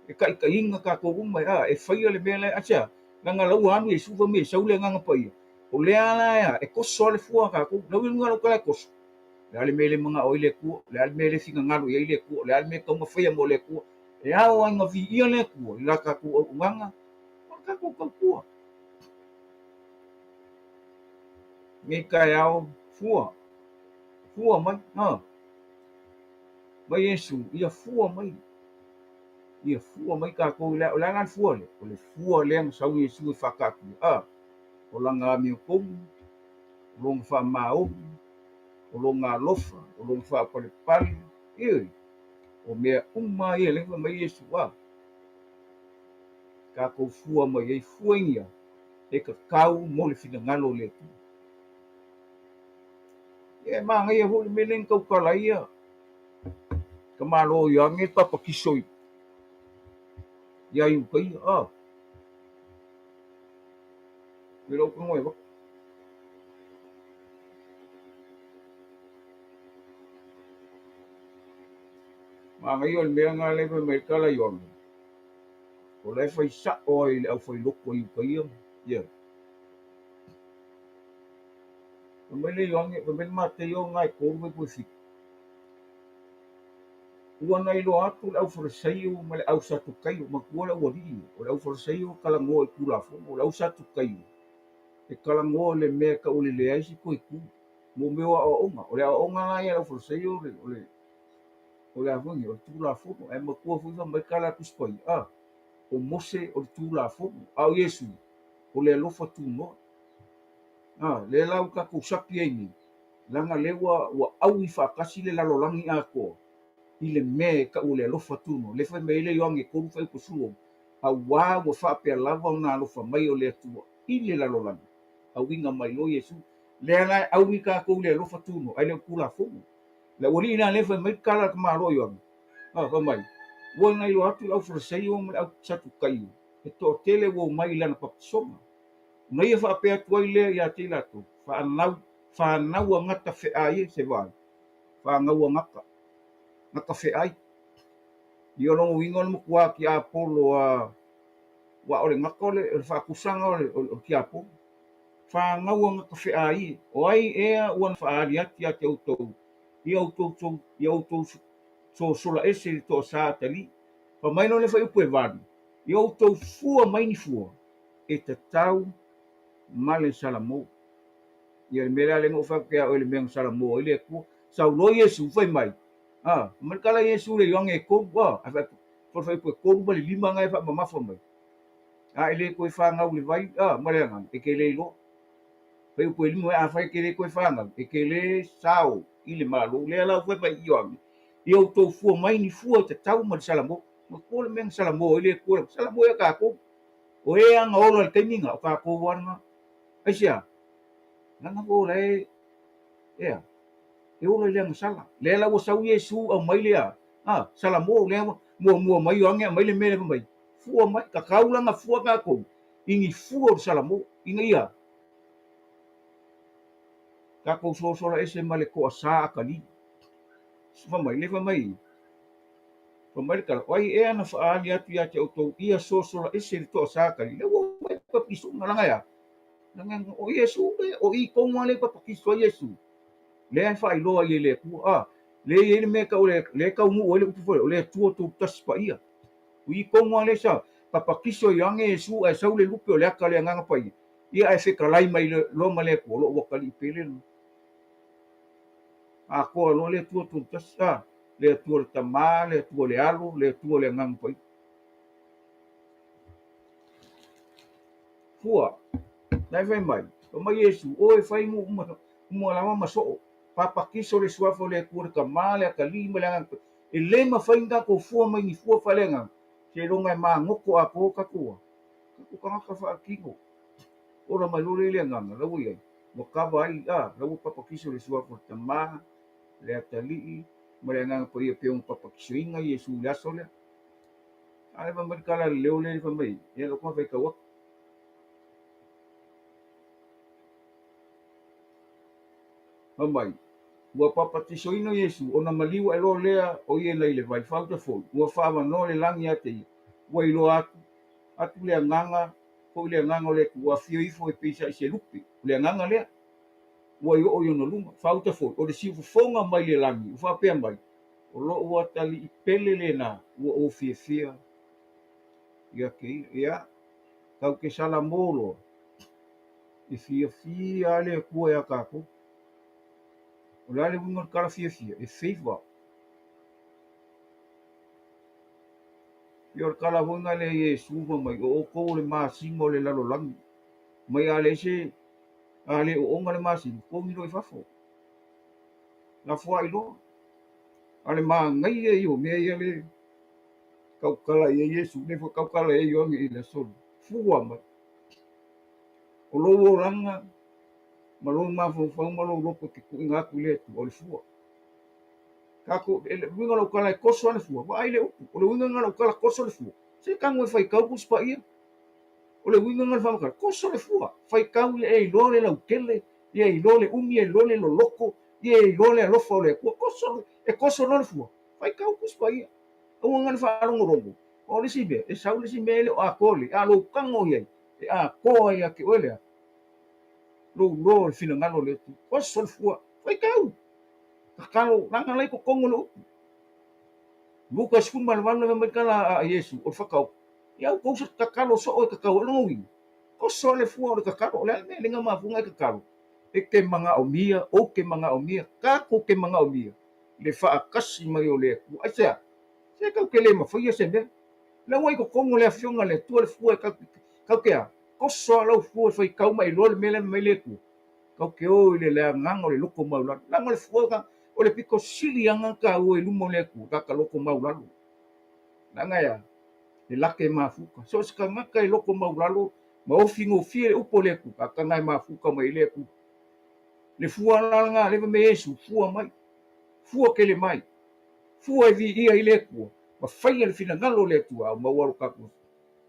e taitaiina tatou uma, a, e faia le mea lea. Aisea? Leaga la ua alu Iesu fai mai e sau le Agaga Paia, o lea la e a, e toso lava le fua a tatou. Lau i luga lau tala e toso. O le a le mea e le manao ai le Atua, o le a le mea e le finagalo i ai le Atua, o le a le mea e tatau ona faia mo le Atua. E ao lava ina viia le Atua i la tatou auaunaga ma le tatou tautua. Nei taeao, fua, fua mai, ha. Mai Iesu, ia fua mai, ia fua mai tatou i le, o le a la le fua lea? O le fua lea na sau Iesu e faataatia, a, o lana amiotonu, o lona faamaoni, o lona alofa, o lona faapalepale, ioe, o mea uma ia lea fai mai Iesu, a, tatou fua mai ai, fua i ni a? E tatau mo le finagalo o le Atua. Ia e manaia foi le mea lea na tautala ai ia ka Malo i ane papatiso i ia Iutaia, a. I lou tago e avatu. Manaia o le mea lena lea fai mai ai le tala Ioane, o la e fai sa'o ai le aufailoto a Iutaia, ia. Fai mai le Ioane, fai mai le Mateio lena e 3:7, Ua na iloa atu le Aufarisaio ma le Ausatukaio, manatua le aualii ia, o le Aufarisaio e talanoa i Tulafono, o le Ausatukaio e talanoa i le mea e tau o le leai se toe tu, mo mea o aoaoga. O le aoaoga la ia a le Aufarisaio o le, o le, o le a foi nei, o le Tulafono. Ae manatua foi fai mai le tala a le Tusi Paia, a, o Mose o le Tulafono, a o Iesu o le alofa tunoa. A, lea la ua tatou sapi ai nei, leaga lea ua, ua aui faatasi le lalolagi atoa i le mea e tau o le alofa tunoa. Lea fai mai ai le Ioane 3:16, Auā ua faapea lava ona alofa mai o le Atua i le lalolagi, auiga mai loa Iesu. Lea la e aui tatou i le alofa tunoa, ae le o le Tulafono. Le aualii la lea fai mai le tala a le tamaloa Ioane, a, fai mai, Ua na iloa atu le au Fariseio ma le au Satukaio, e toatele ua omai i lana papatisoga. Ona ia faapea atu ai lea ia te i latou, Faanau, fanau a gata feai e, se vai, fanau a gata, gata feai. Ia o lona uiga o le matua tiapolo a, aua o le gata o le, o le faatusaga o le, o le tiapolo. Fanau a gata feai e, o ai ea ua faaali atu ia te outou, ia outou, ia outou sosola ese i le toasa atalii. Fai mai loa le fuaiupu e 8, Ia outou fua mai ni fua e tatau ma le salamo. Ia le mea lea lea na ou fai atu ia oe le mea na salamo ai le Atua. Sau loa Iesu fai mai, a, fai mai le tala a Iesu i le Ioane e tolu, a, ae fai atu, fai atu e tolu ma le lima na e faamamafa mai. A e le toe fanau i le vai, a, ma le agaga, e te le iloa. Fai upu e lima mai, afai e te le toe fanau, e te le sao i le Malo. Lea la ua fai mai i Ioane, ia outou fua mai ni fua e tatau ma le salamo. Manatua le mea na salamo ai le Atua, salamo ia tatou. O e lava na ola i le taimi lena, o tatou lava lena. Aisea? Leaga foi o la e, ea, e ola i le agasala. Lea la ua sau Iesu aumai le a, a, salamo, lea ua muamua mai Ioane aumai le mea lea fai mai, fua mai, tatau la ona fua tatou i ni fua o le salamo, ina ia tatou sosola ese ma le toasa atalii. Fai mai, lea fai mai, fai mai le tala, o ai ea na faaali atu ia te outou ia sosola ese le toasa atalii? Lea ua omai papatisoga, leaga e a? Leaga o Iesu le, o i tonu lava lea e papatiso ai Iesu. Lea e faailoa ai e le Atua, a, lea e i ai le mea e tau o le, lea e taunuu ai le upu foi lea, o le Atua Tutasi Paia. O i tonu lava lea sa papatiso ai Ioane Iesu ae sau le lupe o le ata o le Agaga Paia, ia ae fetalai mai loa ma le Atua, o lou atalii pele lena. Atoa loa le Atua Tutasi, a, le Atua le Tama, le Atua le Alo, le Atua le Agaga Paia. Fua, la e fai mai, fai mai Iesu, o e fai uma, uma lava ma soo, papatiso le suafa o le Atua le Tama, le Atalii ma le Agaga Paia. E le mafai ona tatou fua mai ni fua faaleagaga, seiloga e magoto atoa tatou a, tatou tagata faatino. Ola mai loa lea i le agaga, la ua i ai, ua kava ai, a, la ua papatiso le suafa o le Tama, le Atalii, ma le Agaga Paia e pei ona papatisoina Iesu i le aso lea. A lea fai mai le tala a le leo lea fai mai, ia lou toga faitau atu. Fai mai, ua papatisoina Iesu, ona maliu ae loa lea o ia nai le vai, fauta foi, ua faaavanoa le lagi ia te ia, ua iloa atu, atu le agaga, foi le agaga o le Atua, ua afio ifo e pei i se lupe, o le agaga lea, ua i oo i ona luga, fauta foi, o le siufofoga mai le lagi, ua faapea mai, o lou atalii pele lena, ua ou fiafia ia te ia. Ia, tau te salamo loa, e fiafia lava le Atua ia tatou. O le a le uiga o le tala fiafia? E favor. Ia o le tala foi lena lea Iesu fai mai, o outou o le masima o le lalolagi. Mai a leai se, a le oona le masima, togi loa i fafo. Lafoai loa. A o le manaia ia o mea ia le tautala i ai Iesu, lea foi tautala i ai Ioane i le aso lea. Fua mai. O lou olaga ma lou mafaufau ma lou loto e te tuuina atu i le Atua, o le fua. Tatou, e, le uiga o lau tala e toso lava le fua, vaai le upu. O le uiga lena o lau tala toso le fua. Se tago e faitau Tusi Paia. O le uiga lena o le faamatalaga, toso le fua. Faitau ia e iloa le lautele, ia e iloa le umi, ia e iloa le loloto, ia e iloa le alofa o le Atua. Toso, e toso loa le fua. Faitau Tusi Paia. Aua na le faalogologo. O le isi mea, e sau le isi mea e le o atoa lelei, a o lou tago i ai, e atoa ia te oe le a? Lou loa o le finagalo o le Atua. Oso le fua, faitau! Tatalo, leaga la i totonu o le upu. Luka 18 lea fai mai le tala a Iesu, o le whakaoto. Ia outou se tatalo soo e tatau ai lona uiga. Oso le fua o le tatalo, o le a le mea e le mafua ona e tatalo? E te manaomia, ou te manaomia, tatou te manaomia le faatasi mai o le Atua. Aisea? Se tatou te le mafaia se mea. Lea ua i totonu o le Afioga a le Atua le fua e tatou te a? Oso lava lau fua e faitau ma e iloa le mea lea e fai mai le Atua. Tatou te o i le agaga o le loto maualalo. Leaga o le fua o le pito sili lava ona taua i luma o le Atua, tagata loto maualalo. Leaga e a? E lake mafuta. So o se tagata e loto maualalo ma ofi gofie le upu a le Atua, tagata lena e mafuta mai ai le Atua. Le fua la lena, lea fai mai Iesu, fua mai. Fua tele mai. Fua e viia ai le Atua ma faia le finagalo o le Atua a o maua lo tatou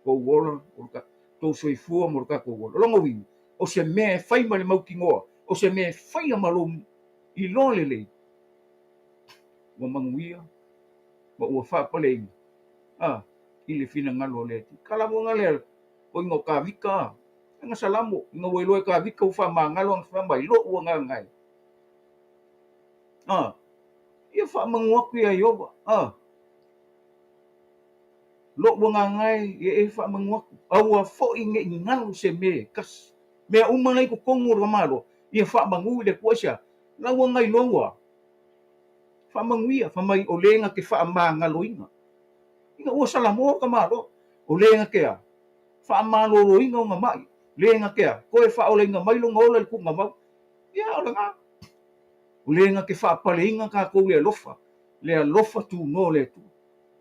tou ola, o le tou soifua ma lo tatou ola. O lona uiga, o se mea e fai ma le mautinoa, o se mea e faia ma lou iloa lelei, ua manuia ma ua faapaleina a i le finagalo o le Atua. Kalavuga lea koiga o Kavita a, ana Salamo, ina ua iloa e Kavita ua faamagalo ana fai mai, lo'u agaga e. A, ia faamanu atu ia Ieova, a, lo'u agaga e, ia e faamanu atu, aua foi ne i galo se mea e tasi. Mea uma la i totonu o le tamaloa, ia faamanu i le Atua. Aisea? La ua na iloa ua faamanuia, fai mai o le na te faamagaloina. Ina ua Salamo le tamaloa, o le na te a? Faamaloloina ona mai, le na te a? Toe faaolaina mai lona ola i le tuugamau. Ia, o lena. O le na te faapaleina tatou i le alofa, le alofa tunoa o le Atua,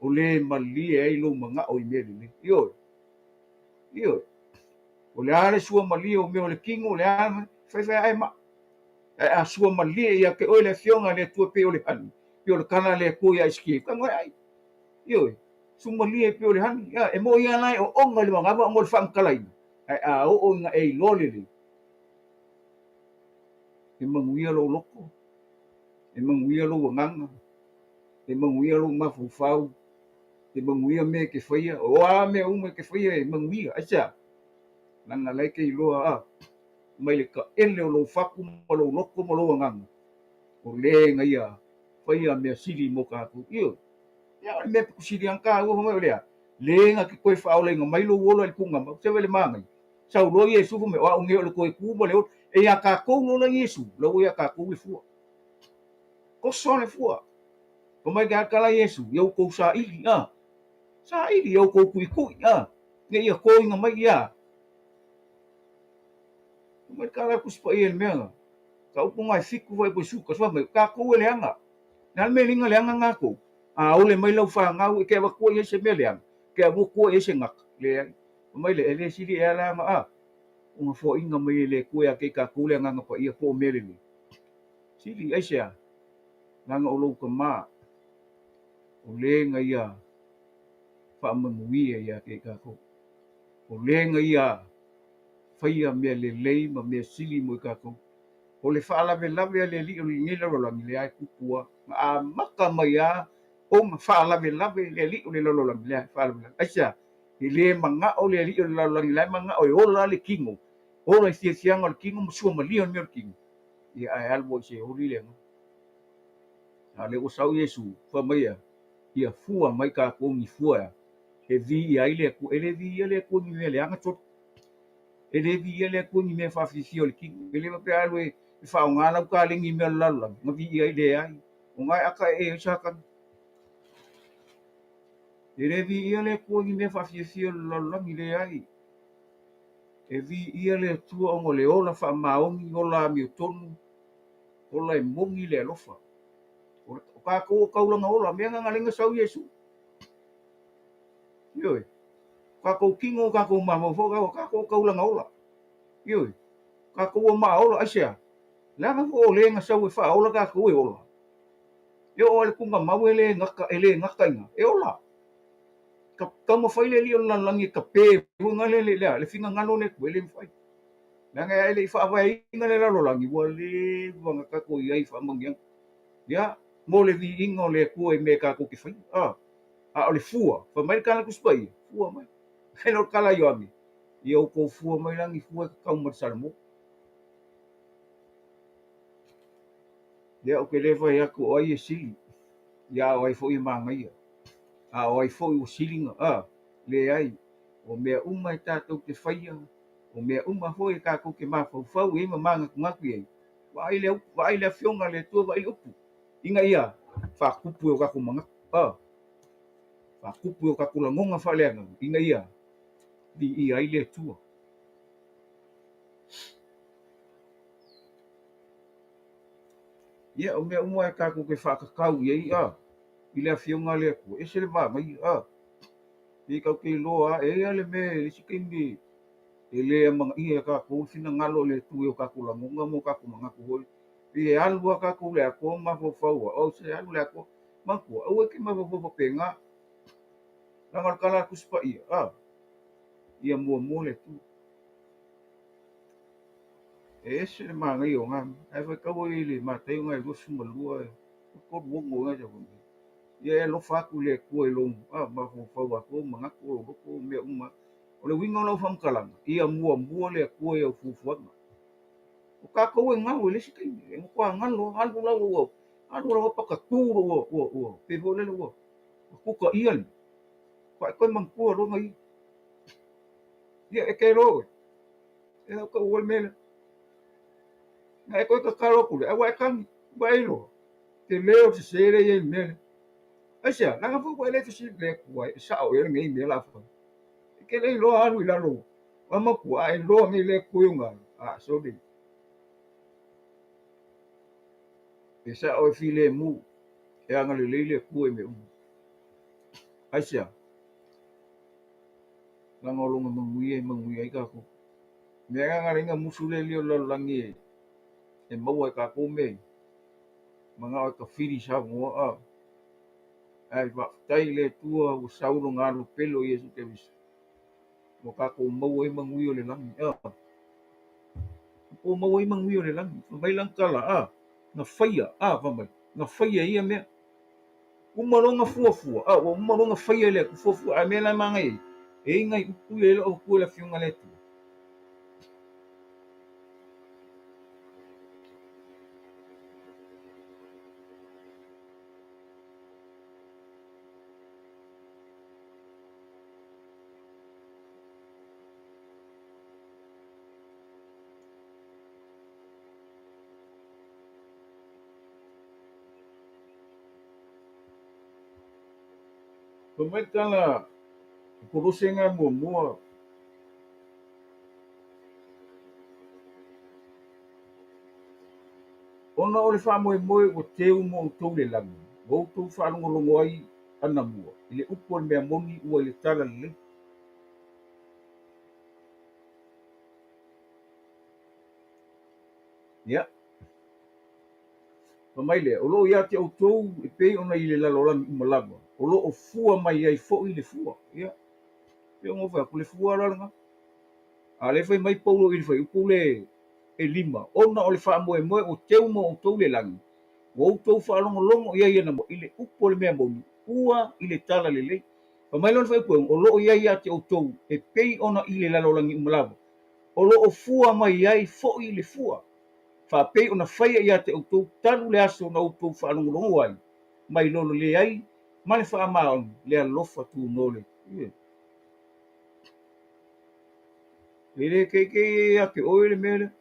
o le malie ai lou manao i mea lelei. Ioe. Ioe. O le a le suamalie o mea o le kino, o le a, faifai ae maa. Ae a suamalie ia te oe le Afioga a le Atua pei o le hani, pei o le tala a le Atua ia Esekiele, tago e ai. Ioe. Suamalie pei o le hani. Ia, e moi lava la e oona i le manava ona o le faamatalaina, ae a oo ina e iloa lelei, e manuia lou loto, e manuia lou agaga, e manuia lou mafaufau, e manuia mea e te faia, o a mea uma e te faia e manuia. Aisea? Leaga la e te iloa a mai le taele o lou fatu ma lou loto ma lou agaga, o le na ia faia mea sili mo tatou. Ioe. Ia, o le mea pito sili lava ona taua fai mai o le a? Le na te toe faaolaina mai lou ola i le tuugamau. Se i vaai i le manaia. Sau loa Iesu fai mai, o au nei o le toe tu ma le ola. E iā tatou le ola Iesu, la ua iā tatou le fua. Toso le fua. Fai mai ke tala Iesu, ia outou saili, a. Saili, ia outou tuitui, a. Ne ia toina mai ia. Fai mai le tala a le Tusi Paia i le mea na. Ka upu na e fitu fai po Suka, fai mai, tatou e leaga. Le a le mea e liga leaga gatou? A ole mai lau fanau e te avatua i ai se mea leaga, te avatua i ai se gata. Leai. Fai mai le, e le sili ea la ona a, ona foaiina mai e le Atua ia te i tatou le Agaga Paia po o mea lelei. Sili, aisea? Leaga o lou tama, o le na ia faamanuia ia te i tatou. O le na ia faia mea lelei ma mea sili mo i tatou. O le faalavelave a le Alii o lenei lalolagi, lea e tupu lava. Na amata mai lava ona faalavelave le Alii o le lalolagi, lea e faalavelave. Aisea? E le manao le Alii o le lalolagi, la e manao e ola le kino, ola i fiafiaga o le kino ma suamalie o le mea o le kino. Ia ae alu ai se oli le agaga. A o lea ua sau Iesu, fai mai ia, ia fua mai tatou ni fua e viia ai le Atua. E le viia le Atua i ni mea leaga toli. E le viia le Atua i ni mea faafiafia o le kino. E le faapea alu e faaaoga lau taleni i mea o le lalolagi, na viia ai, leai. O na e ata ee ai Satani. E le viia le Atua i ni mea faafiafia o le lalolagi, leai. E viia le Atua ona o le ola faamaoni, ola amiotonu, ola e moni le alofa. O tatou o taulaga ola, mea na na ala ai ona sau Iesu. Ioe. O tatou kino o tatou mafaufau, o tatou o taulaga ola. Ioe. O tatou ua maaola, aisea? Leaga foi o le na sau e faaola tatou e ola. E oo lava i le tuugamau e le gata, e le gata i ina, e ola. Ka taumafai le alii o le lalolagi e tape foi na le, le, le finagalo o le Atua, e le mafai. Leaga e le i faavaeina le lalolagi, ua leva ona tatou i ai i faamanuiaga. Ia, mo le viiga o le Atua i mea tatou te faia. A, a o le fua, fai mai le tala Tusi Paia, fua mai. E le o le tala a Ioane, ia outou fua mai la ni fua e tatau ma le Salamo. Ia, ou te le fai atu o ai e sili, ia a o ai foi e manaia, a o ai foi ua sili na, a, leai, o mea uma e tatou te faia, o mea uma foi e tatou te mafaufau i ai ma manatunatu i ai, vaai le, vaai le Afioga a le Atua, vaai le upu, ina ia faatupu i o tatou manatu, a, faatupu i o tatou lagona faaleagaga, ina ia viia ai le Atua. Ia, o mea uma e tatou te faatatau i ai, a, i le Afioga a le Atua, ese le manaia, a. Pei tatou te iloa lava, e i ai lava le mea i le isi taimi e le amanaia e tatou le finagalo o le Atua i o tatou lagona ma o tatou manatu foi. Pei e alu lava tatou i le Atoa ma mafaufau lava, oh se alu i le Atoa. Manatua, aua e te mafaufau faapena. Leaga o le tala a le Tusi Paia, a, ia muamua le Atua. E ese le manaia o na mea. Ae faitau ai i le Mataio na e 22, 36 ea na fai mai. Ia e alofa atu i le Atua i lou mafaufau atoa, ou manatu, ou loto, o mea uma. O le uiga o lau faamatalaga, ia muamua le Atua i au fuafuaga. O tatou e galo i le isi taimi, e matua galo lava, alu la ua, alu la ua patatu ua, ua, ua, pei foi lele ua tutaia le mea. Faatoa e toe manatua loa na ia. Ia, e te iloa oe, e au taua le mea lea. Na e toe tatalo atu lea, ae ua e tagi, ua e iloa, tele o le sese lea e i ai i le mea lea. Aisea? Leaga foi ua e le fesili i le Atua e sao ea lenei mea o le a fai. E te le iloa alu i lalo o matua, a e iloa nei le Atua i ona alu, a sole. E sao e filemu, e agalelei le Atua i mea uma. Aisea? Leaga o lona manuia e manuia ai tatou. Mea lena na ala ai ona musu le alii o le lalolagi e maua e tatou mea ia. Manao e tafili Samoa a. Ae faafetai i le Atua ua sau lona alo pele o Iesu Keriso ua tatou maua ai manuia o le lagi a. Tatou maua ai manuia o le lagi. Fai mai lana tala a, na faia a, fai mai, na faia ia mea. Uma loa ona fuafua, a ua uma loa ona faia e le Atua fuafua, a mea la e manaia ai, e i ai nai upu ia e le o avatua e le Afioga a le Atua. Fai mai le tala i Kolose na muamua. Ona o le faamoemoe ua teu mo outou i le lagi, ua outou faalogologo ai anamua i le upu a le mea moni ua i le tala lelei. Ia. Fai mai lea, o lo o ia te outou e pei ona i le lalolagi uma lava, o lo o fua mai ai foi le fua. Ia, pei ona ou fai atu, le fua la lena. A o lea e fai mai Paulo i le fuaiupu le 5, ona o le faamoemoe ua teu mo outou i le lagi, ua outou faalogologo i ai anamua i le upu a le mea moni, ua i le tala lelei. Fai mai loa le fuaiupu 6, o lo o i ai ia te outou e pei ona i le lalolagi uma lava, o lo o fua mai ai foi le fua, faapei ona faia ia te outou talu le aso na outou faalogologo ai mai lolo leai ma le faamaoni le alofa tunoa o le Atua. E le teitei ia te oe le mea lea,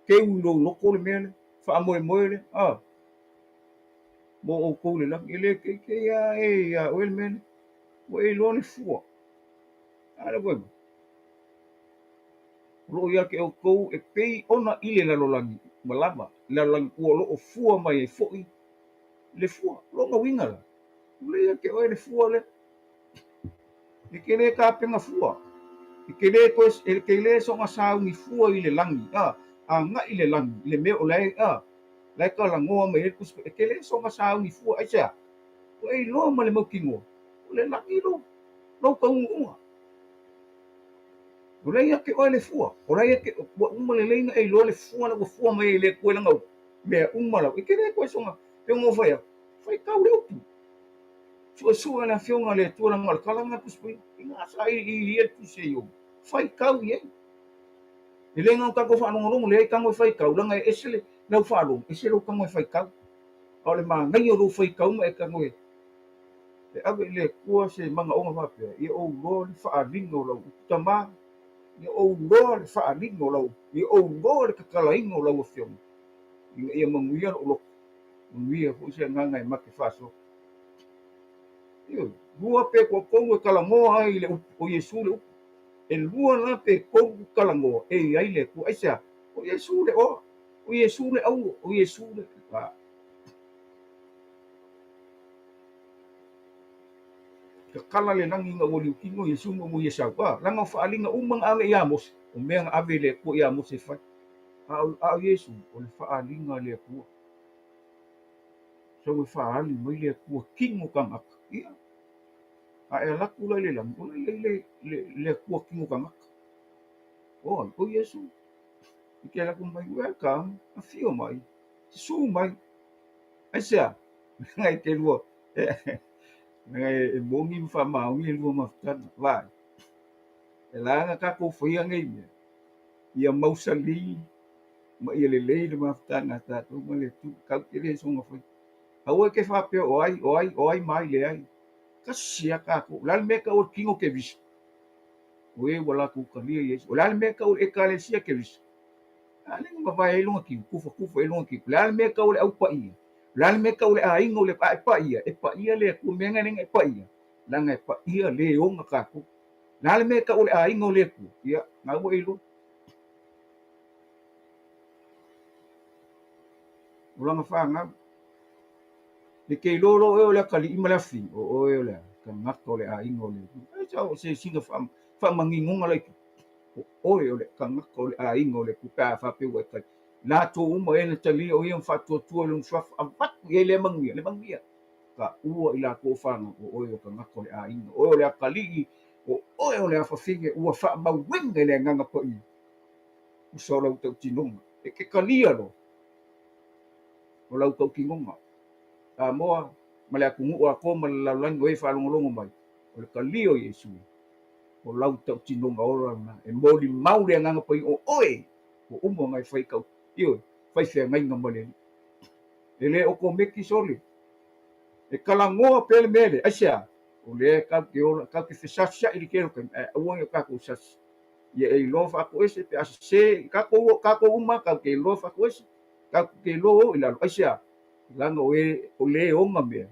teu i lou loto le mea lea, faamoemoe lea, a, mo outou i le lagi. E le teitei lava e ia oe le mea lea, ua e iloa le fua. A lea foi, o lo o ia te outou e pei ona i le lalolagi uma lava, le lalolagi ua o lo o fua mai ai foi le fua. O lona uiga la, ua le ia te oe le fua lea. E te le tapena fua, e te le toe, e te le soona sauni fua i le lagi, a, agai i le lagi, i le mea o la e, a, la e talanoa mai ai le Tusi Paia. E te le soona sauni fua, aisea? Ua e iloa ma le mautinoa, o le lagi lou, lou taunuuga. O la e ia te oe le fua, o la e ia te, ua uma lelei ona e iloa le fua lea ua fua mai ai e le Atua i lana upu, mea uma lava, e te le toe soona, pei ona ou fai atu, faitau le upu. Suesue le Afioga a le Atua leaga o le tala lena a le Tusi Paia, ina sailiilia le Tusi a Iobo, faitau i ai. E le na o tatou faalogologo, leai tago e faitau, leaga e ese lau faalogo, ese lou tago e faitau. A o le manaia o lou faitau ma e tago e ave i le Atua se manaoga faapea, ia ou iloa le faaaliga o lau upu tama, ia ou iloa le faaaliga o lau upu, ia ou iloa le tatalaina o lau Afioga, ina ia manuia lou loto, manuia foi se agaga e mate faasoa. Ioe, lua pe toatolu e talanoa ai i le upu, o Iesu le upu. E lua la pe tolu talanoa e i ai le Atua. Aisea? O Iesu le oa, o Iesu le aulo, o Iesu le a. Tatala le lagi ina ua liutino Iesu ma ua ia sau. A, leaga o faaaliga uma na ave ia Mose, o mea na ave e le Atua ia Mose e fai. A o, a o Iesu, o le faaaliga a le Atua. Sau e faaali mai le Atua kino tagata. Ia, a e alu atu la i le lagi, o la e i ai le, le, le Atua kino tagata. O ai? O Iesu. E te alu atu mai, welcome, afio mai, susu mai. Aisea? Leaga e te lua, leaga e moni ma faamaoni e lua mafutaga. Vaai, e la ona tatou faia nei mea, ia mausali ma ia lelei le mafutaga a tatou ma le Atua. Tatou te le soona faia. Aua e te faapea o ai, o ai, o ai ma ai, leai. Tasi lava tatou. O le a le mea e tau o le tino Keriso? O e ua latou talia Iesu. O le a le mea e tau o le Ekalesia Keriso? A lea na mavae ai lona tino, tufatufa i ai lona tino. O le a le mea e tau o le au paia? O le a le mea e tau o le aiga o le a e paia? E paia le Atua. Mea na e e paia, leaga e paia le ona tatou. O le a le mea e tau o le aiga o le Atua? Ia, na ua e iloa. O lana fanau. E te iloa loa oe o le atalii ma le afafine, o oe o le tagata o le aiga o le Atua. Ai sa o se sina faamaninoga laitiiti. O oe o le tagata o le aiga o le Atua pe a faapea ua e tali. Latou uma e na talia o ia ma faatuatua i lona suafa, avatu i ai lea manuia, le manuia. Taua i latou o fanau, o oe o le tagata o le aiga, o oe o le atalii, o oe o le afafine ua faamauina i le Agaga Paia. Usa o lau tautinoga, e te talia loa o lau tautinoga. Samoa ma le atunuu atoa ma le lalolagi o e faalogologo mai, o le talia o Iesu, o lau tautinoga ola lena, e molimau le Agaga Paia o oe ua uma ona e fai tau, ioe, fai feagaiga ma le Alii. E le okomeki sole, e talanoa pea le mea lea, aisea? O lea tatou te ola, tatou te fesasiai i le tele o taimi, ae aua ne i o tatou sasi. Ia e iloa faatoese pe a sese, tatou, tatou uma tatou te iloa faatoese, tatou te iloa o i lalo, aisea? Leaga o e, o le ona mea,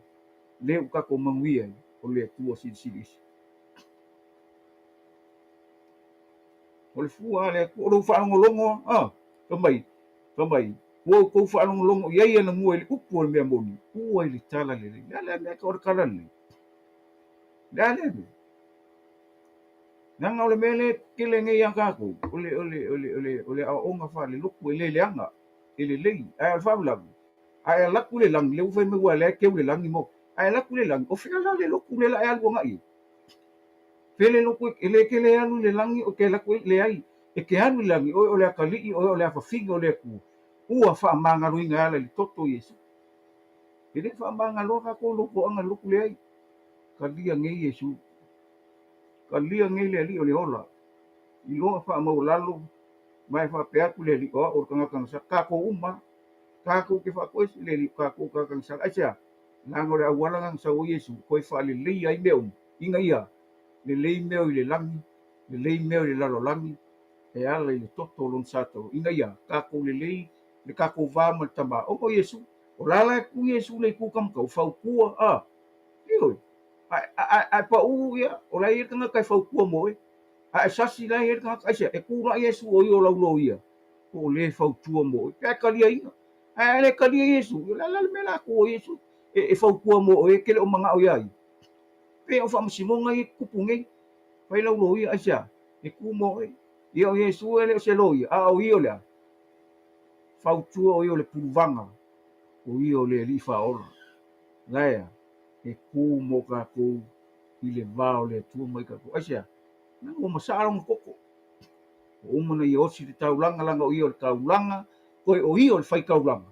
le ua tatou manuia ai, o le Atua Silisili Ese. O le fua a le Atua, o lou faalogologo, a, fai mai, fai mai, ua outou faalogologo i ai anamua i le upu o le mea moni, ua i le tala lelei. Le a lea mea o le tala lelei? Le a lea mea? Leaga o le mea lea e tele nei ia tatou, o le, o le, o le, o le, o le aoaoga faalelotu e le leaga, e lelei. Ae o le faalavelave, a e alu atu i le lagi, lea ua fai mai ua lea e keu le lagi mo, a e alu atu i le lagi, o fea la le lotu lea la e alu agai i ai? Fea le lotu e le tele alu i le lagi o te alu atu ai? Leai, e te alu i le lagi, oe o le atalii, oe o le afafine o le Atua, ua faamagaloina e ala i le toto o Iesu. E le faamagaloa tatou i lou toaga i le lotu leai. Talia nei Iesu. Talia nei le Alii o le ola. Iloa faamaualalo ma e faapea atu le Alii, o au o le tagata na sala. Tatou uma, tatou te faatoese le Alii, o tatou o tagata na sala. Aisea? Leaga o le auala lena na sau ai Iesu, toe faaleleia ai mea uma, ina ia lelei mea i le lagi, lelei mea i le lalolagi, e ala i le toto o lona sa taua, ina ia tatou lelei le tatou va ma le Tama. Ona o Iesu, o la la e tu Iesu i le itu taumatau, fautua, a, ioe, ae pau ia, o la e i ai le tagata e fautua mo oe. Ae sasi la e i ai le tagata, aisea, e tulai Iesu o ia o lau loia, po o le fautua mo oe, pe a e taliaina. Ae a le talia Iesu, o le a la le mea la tu ai Iesu e fautua mo oe, e te le o manao iā ia. Pei o faamasinoga ia e tutupu nei, fai lau loia, aisea, e tu mo oe. Ia o Iesu e le o se loia, a o ia o le a? Fautua o ia o le puluvaga, o ia o le Alii Faaola. La e a? E tu mo tatou i le va o le Atua ma i tatou. Aisea? Leaga ua masaa lona toto. Ua uma ona ia osi le taulaga, leaga o ia o le taulaga, toe o ia o le faitaulaga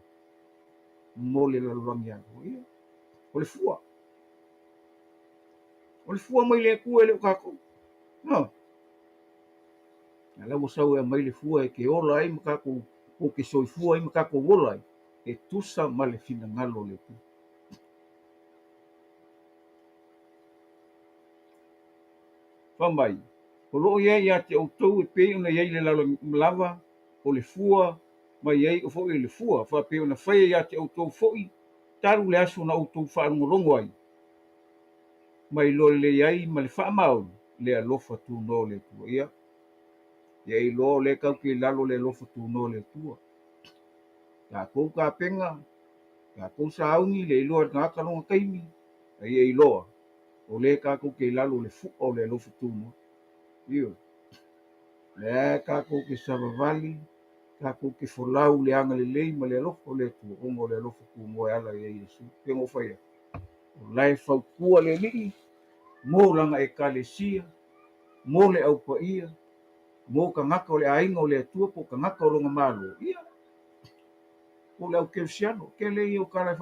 mo le lalolagi atoa. Ia, o le fua. O le fua mai le Atua e le o tatou. No. A la ua sau e aumai le fua e te ola ai ma tatou, po te soifua ai ma tatou ola ai, e tusa ma le finagalo o le Atua. Fai mai, o lo o i ai ia te outou e pei ona i ai le lalo lava o le fua ma i ai foi le fua, faapei ona faia ia te outou foi talu le aso na outou faalogologo ai, ma iloa lelei ai ma le faamaoni le alofa tunoa o le Atua. Ia, ia iloa o lea tatou te i lalo o le alofa tunoa o le Atua. Tatou tapena, tatou sauni, le iloa e le tagata lona taimi, a ia iloa o lea tatou te i lalo o le fua o le alofa tunoa. Ioe. Lea tatou te savavali, Tatou te folau i le agalelei ma le alofa o le Atua, ona o le alofa tunoa e ala ia Iesu. Pei ona ou fai atu, o la e fautua le Alii mo lana Ekalesia, mo le Au Paia, mo tagata o le aiga o le Atua po o tagata o lona Malo, ia, po o le au kerisiano. Tele ia o tala e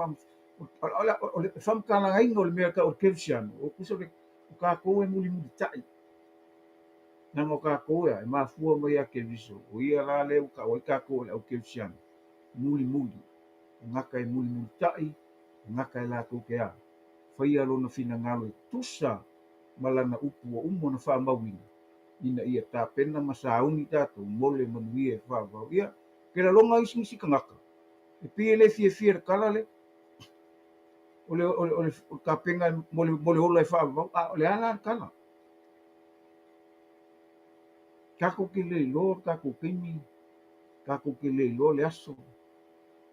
o le faamatalaina o le mea e tau o le kerisiano, o tusa o tatou e mulimulitai. Leaga o tatou e mafua mai ia Keriso, o ia la lea ua tau ai tatou o le au kerisiano, mulimuli, tagata e mulimulitai, tagata e latou te a, faia lona finagalo e tusa ma lana upu ua uma ona faamauina, ina ia tapena ma sauni tatou mo le manuia e faavavau. Ia, ke lalona isi nisi tagata, e pei e le fiafia i le tala lea, o le, o le, o le tapena mo le, mo le ola e faavavau, a o le a la le tala? Tatou te le iloa le tatou taimi, tatou te le iloa le aso,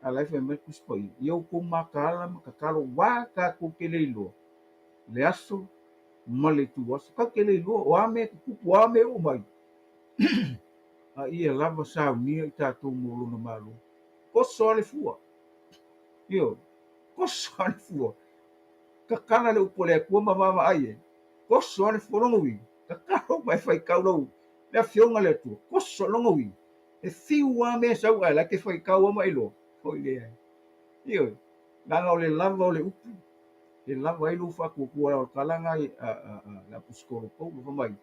a o la e fai mai le Tusi Paia, ia outou mataala ma tatalo aua tatou te le iloa le aso ma le ituaso. Tatou te le iloa o a mea e tutupu, o a mea e oo mai, a ia lava saunia i tatou mo lona Malo. Oso lava le fua. Ioe, oso lava le fua. Tatala le upu a le Atua ma vaavaai i ai. Oso lava le fua. Lona uiga, tatalo ma e faitau lau le Afioga a le Atua. Oso, lona uiga, e fiu lava mea e sau ae la e te faitau lava ma e iloa. Oi leai. Ioe, leaga o le lava o le upu e lava ai lou faatuatua. O le tala lena a le Aposetolo Paulo, fai mai,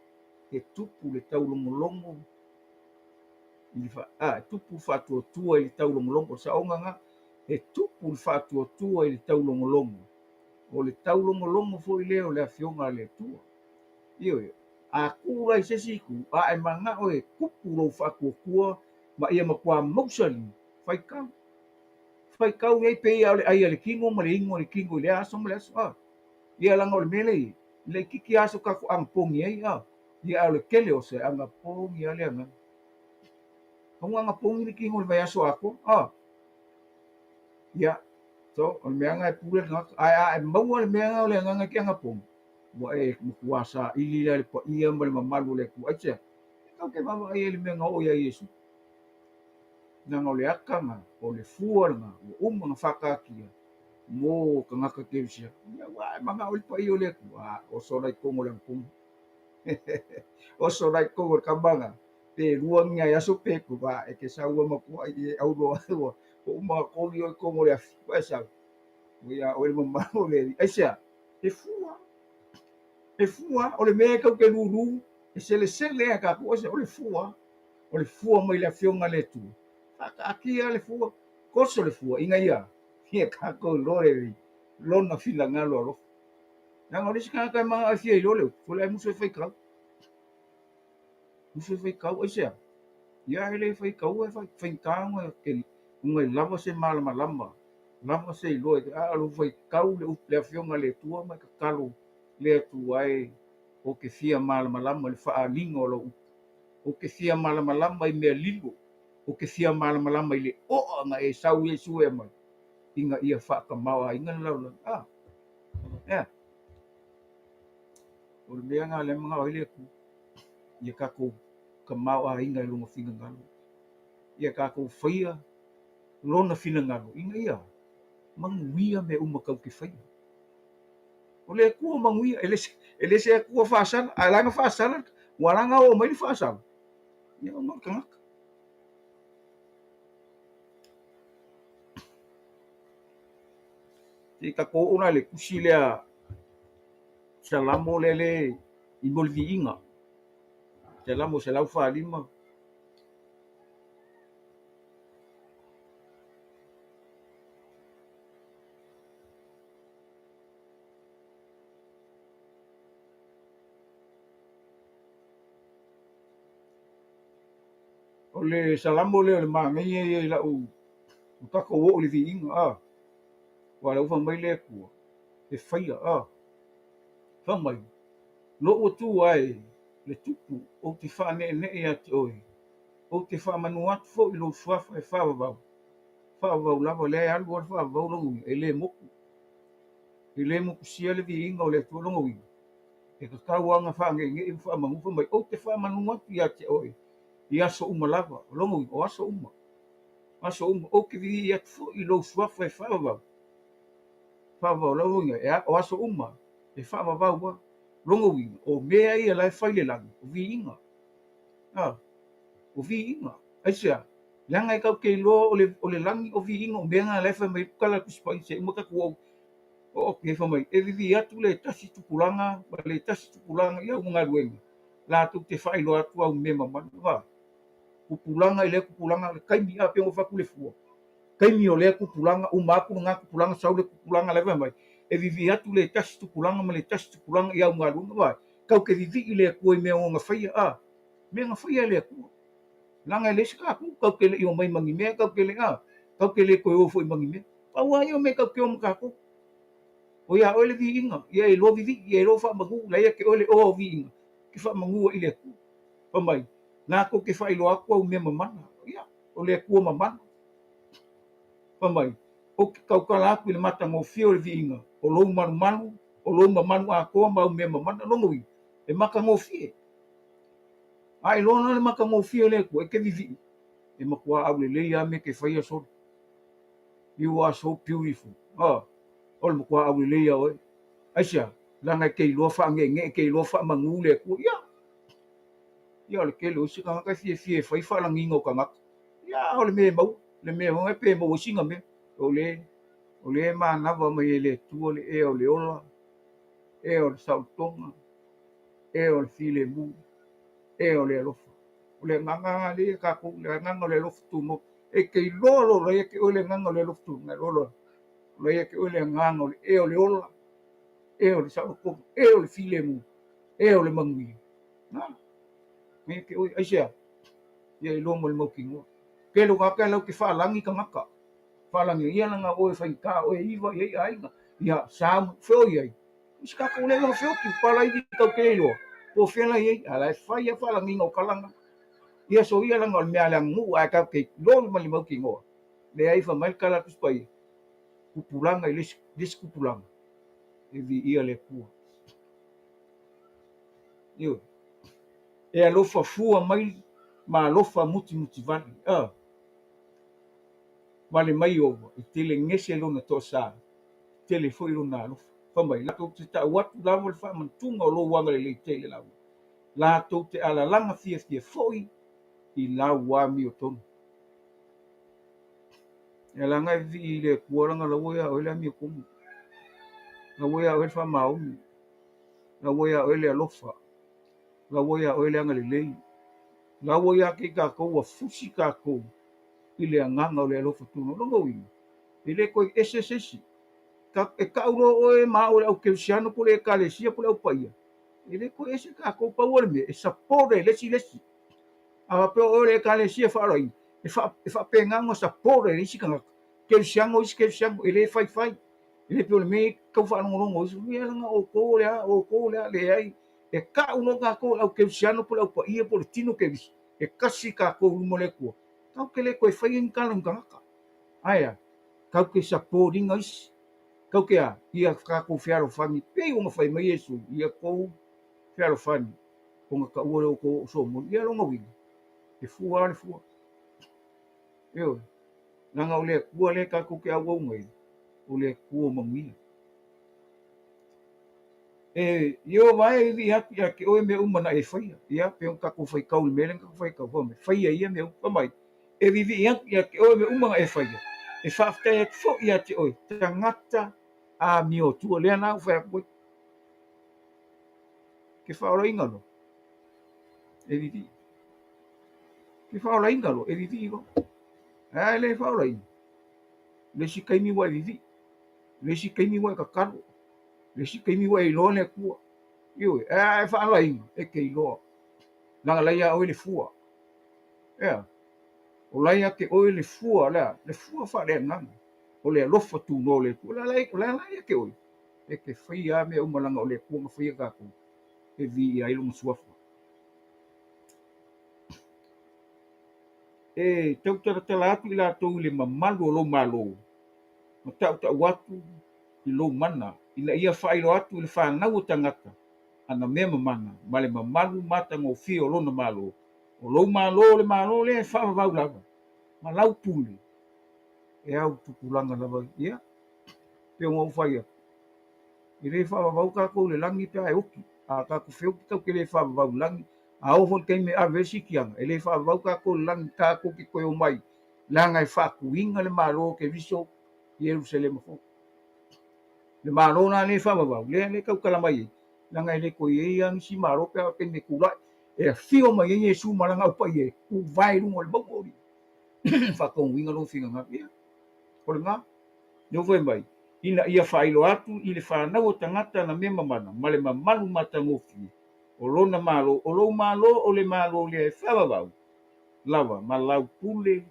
e tupu le taulogologo i le fa, a, e tupu le faatuatua i le taulogologo. O le saoga lena, e tupu le faatuatua i le taulogologo. O le taulogologo foi lea o le Afioga a le Atua. Ioe, a tu la i se isi itu, a e manao e tupu lou faatuatua ma ia matua mausali, faitau. Faitau i ai pei lava o le ai a le tino ma le inu a le tino i lea aso ma lea aso. A, ia leaga o le mea lea e i ai, laitiiti lava so tatou anapogi ai, a, ia a o le tele o se anapogi lava le agaga. Tau anapogi le tino i le vaiaso atoa, a. Ia, so, o le mea lena e pule le tagata. Ae a e maua le mea lena o le agaga e te anapogi, ua e matua saili la i le paia ma le mamalu o le Atua. Aisea? E tatou te vaavaai ai i le mea na oo ia Iesu. Leaga o le ata lena, o le fua lena, ua uma ona faataatia mo tagata kerisiano. Ia, ua e manao i le paia o le Atua, a, oso la i totonu o le anapogi. Oso la i totonu o le kama lena, pe lua ni nai aso pe tolu, a, e te sau lava ma tuai e auloa ai ua uma ona togi oe i totonu o le afi, ua e sau, ua ia oe le mamalu o le Alii. Aisea? E fua. E fua. O le mea e tatou te lulu, e selesele ai tatou, aisea? O le fua. O le fua mai le Afioga a le Atua. Faataatia le fua, toso le fua, ina ia ia tatou iloa le Alii, lona finagalo alofa. Leaga o le isi tagata e manao e fia iloa le upu, o le musu e faitau. Musu e faitau, aisea? Ia e le faitaua e faigata ona e lava se malamalama, lava se iloa, a o lou faitau le upu le Afioga a le Atua ma e tatalo le Atua e, ou te fia malamalama i le faaaliga o lau upu. Ou te fia malamalama i mea lilo, ou te fia malamalama i le oa na e sau ai sue mai, ina ia faatamaoaiga le lalolagi. A, ea, o le mea lena o lea e manao ai le Atua, ia tatou tamaoaiga i lona finagalo, ia tatou faia lona finagalo, ina ia manuia mea uma tatou te faia. O le Atua manuia, e le se Atua faasala, ae la na faasala, ua la na oo mai le faasala, ia ona o le tagata. Se i tatou oo la i le tusi lea Salamo lea le i mo le viiga. Salamo 145. O le Salamo lea o le manaia ia i lau o tatou oo i le viiga, a, aua o lea ua fai mai le Atua e faia, a, fai mai, Lou Atua e, le Tupu, ou te faaneenee ia te oe, ou te faamanu atu foi i lou suafa e faavavau, faavavau lava, lea e alu lava le faavavau lona uiga, e le motu, e le motusia le viiga o le Atua lona uiga, e tatau lava ona faaneenee ma faamanu, fai mai, ou te faamanu atu ia te oe i aso uma lava, o lona uiga, o aso uma. Aso uma, ou te vivii atu foi i lou suafa e faavavau. Faavavau lau uiga, e a, o aso uma, e faavavau a. Lona uiga, o mea ia la e fai i le lagi, o viiga. A, o viiga. Aisea? Leaga e tatou te iloa o le, o le lagi o viiga, o mea na la e fai mai ai tala a le Tusi Paia, se i uma tatou oo, oo atu i ai fai mai, e vivii atu le tasi tupulaga ma le tasi tupulaga i au galuega, latou te faailoa atu au mea mamalu. Va, tupulaga i lea tupulaga, le taimi, a, pei ona ou fai atu le fua, taimi o lea tupulaga, uma atu lena tupulaga, sau le tupulaga la e fai mai, e vivii atu le tasi tupulaga ma le tasi tupulaga i au galuega. Va, tatou te vivii i le Atua i mea o na faia, a, mea na faia e le Atua. Leaga e leai se tatou, tatou te le i omai ma ni mea, tatou te le, a, tatou te le toe o foi ma ni mea. Pau lava ia o mea tatou te o ma tatou. O ia oe le viiga, ia e iloa vivii, ia e iloa faamanu, la ia te oe le oa o viiga, te faamanu ai i le Atua. Fai mai, latou te faailoa atu au mea mamana. Ia, o le Atua mamana. Fai mai, ou te tautala atu i le matagofie o le viiga, o lou malumalu, o lou mamalu atoa ma au mea mamana. Lona uiga, e matagofie. A iloa la le matagofie o le Atua, e te vivii, e matua aulelei lava mea e te faia solo. You are so beautiful. Oh, o le matua aulelei lava oe. Aisea? Leaga e te iloa faangeengee, e te iloa faamanu le Atua. Ia, ia o le tele o isi tagata e fiafia e fai faalagiga o tagata. Ia, o le mea e maua, le mea foi pe maua ai sina mea. O le, o le e manava mai e le Atua le ea o le ola, ea o le saolotoga, ea o le filemu, ea o le alofa. O le agaga lena lea ia tatou, le agaga o le alofa tunoa. E te iloa loa la ia te oe le agaga o le alofa tunoa, iloa loa la ia te oe le agaga o le ea o le ola, ea o le saolotoga, ea o le filemu, ea o le manuia. Na, ia te oe, aisea? Ia iloa ma le mautinoa. Tele o tagata lau te faalagi tagata. Faalagi ia lana oe faigata, oe iva i ai aiga. Ia, sa, feoi ai. Isi tatou le iloa feoti, palaivi tau te le iloa, po o fea la i ai, a la e fai lava faalagiga o kalaga. Ia so ia lana o le mea a le aganuu ae tatou te iloa ma le mautinoa. Leai, fai mai le tala a le Tusi Paia, tupulaga i le isi, le isi tupulaga, e viia le Atua. Ioe. E alofa fua mai ma alofa mutimutivale. A. Vale mai Ieova, e tele gese lona toasa, e tele foi lona alofa. Fai mai, latou te tau atu lava le faamanatuga o lou agalelei tele lava, latou te alalaga fiafia foi i lau amiotonu. E alaga e vivii i le Atua lana laua ia oe le amiotonu, laua ia oe le faamaoni, laua ia oe le alofa, laua ia oe le agalelei, laua ia te i tatou ua fusi tatou i le agaga o le alofa tunoa. Lona uiga, e le toe ese se isi. E tau loa oe ma au o le au kerisiano po o le ekalesia po o le au paia, e le toe ese tatou. Pau o le mea, e support e le isi le isi. A faapea o oe o le ekalesia faaolaina, e faapena ona support e le isi tagata, kerisiano isi kerisiano, e le faifai. E le pei o le mea e tau faalogologo isi, ia leaga o outou o le a, o outou o le a, leai. E tau loa tatou o le au kerisiano po o le au paia po o le tino kerisi, e tasi tatou i luma o le Atua. Tatou te le toe faia ni tala i ni tagata. Ae a? Tatou te support ina isi. Tatou te a? Ia tatou fealofani pei ona fai mai Iesu, ia tou fealofani ona taua lea o outou o ou solomoni. Ia lona uiga, e fua lava le fua. Ioe. Leaga o le Atua lea tatou te auauna ai, o le Atua manuia. E Ieova e, e vivii atu ia te oe mea uma na e faia. Ia, pei ona tatou faitau i le mea lea na tatou faitau, fai mai, faia ia mea uma. Fai mai, e vivii atu ia te oe mea uma na e faia, e faafetai atu foi ia te oe, tagata amiotua. Lea la ua fai atu ai. Ke faaolaina loa, e vivii. Ke faaolaina loa, e vivii loa. Ae le faaolaina, le isi taimi ua e vivii, le isi taimi ua e tatalo, le isi taimi ua e iloa le Atua. Ioe, ae a e faalaina, e te iloa. Leaga la ia oe le fua. Ea, o la ia te oe le fua, lea, le fua faaleagaga, o le alofa tunoa o le Atua. O la la ia te oe, e te faia lava mea uma leaga o le Atua na faia tatou, e viia ai lona suafa. E tautalatala atu i latou i le mamalu o lou Malo, ma tautau atu i lou mana, ina ia faailoa atu i le fanau o tagata ana mea mamana ma le mamalu matagofie o lona Malo. O lou Malo o le Malo lea e faavavau lava, ma lau pule E au tupulaga lava ia. Pei ona ou fai atu, e le faavavau tatou i le lagi pe a e oti. A tatou feoti tatou te le faavavau i le lagi. A oo foi i le taimi e ave ai le siitiaga, e le faavavau tatou i le lagi tatou te toe omai leaga e faatuina le Malo o Keriso i Ierusalema fou. Le Malo la lea e faavavau, lea lea e tautala mai ai, leaga e le toe i ai lava nisi Malo pe a oo i le taimi e tulai, e afio mai ai Iesu ma lana aupaia e tuvae i luga o le mauga o Oliva e faataunuuina lona finagalo. Ia, o lena. Lea ua fai mai, ina ia faailoa atu i le fanau o tagata ana mea mamana ma le mamalu matagofie o lona Malo, o lou Malo o le Malo lea e faavavau lava ma lau pule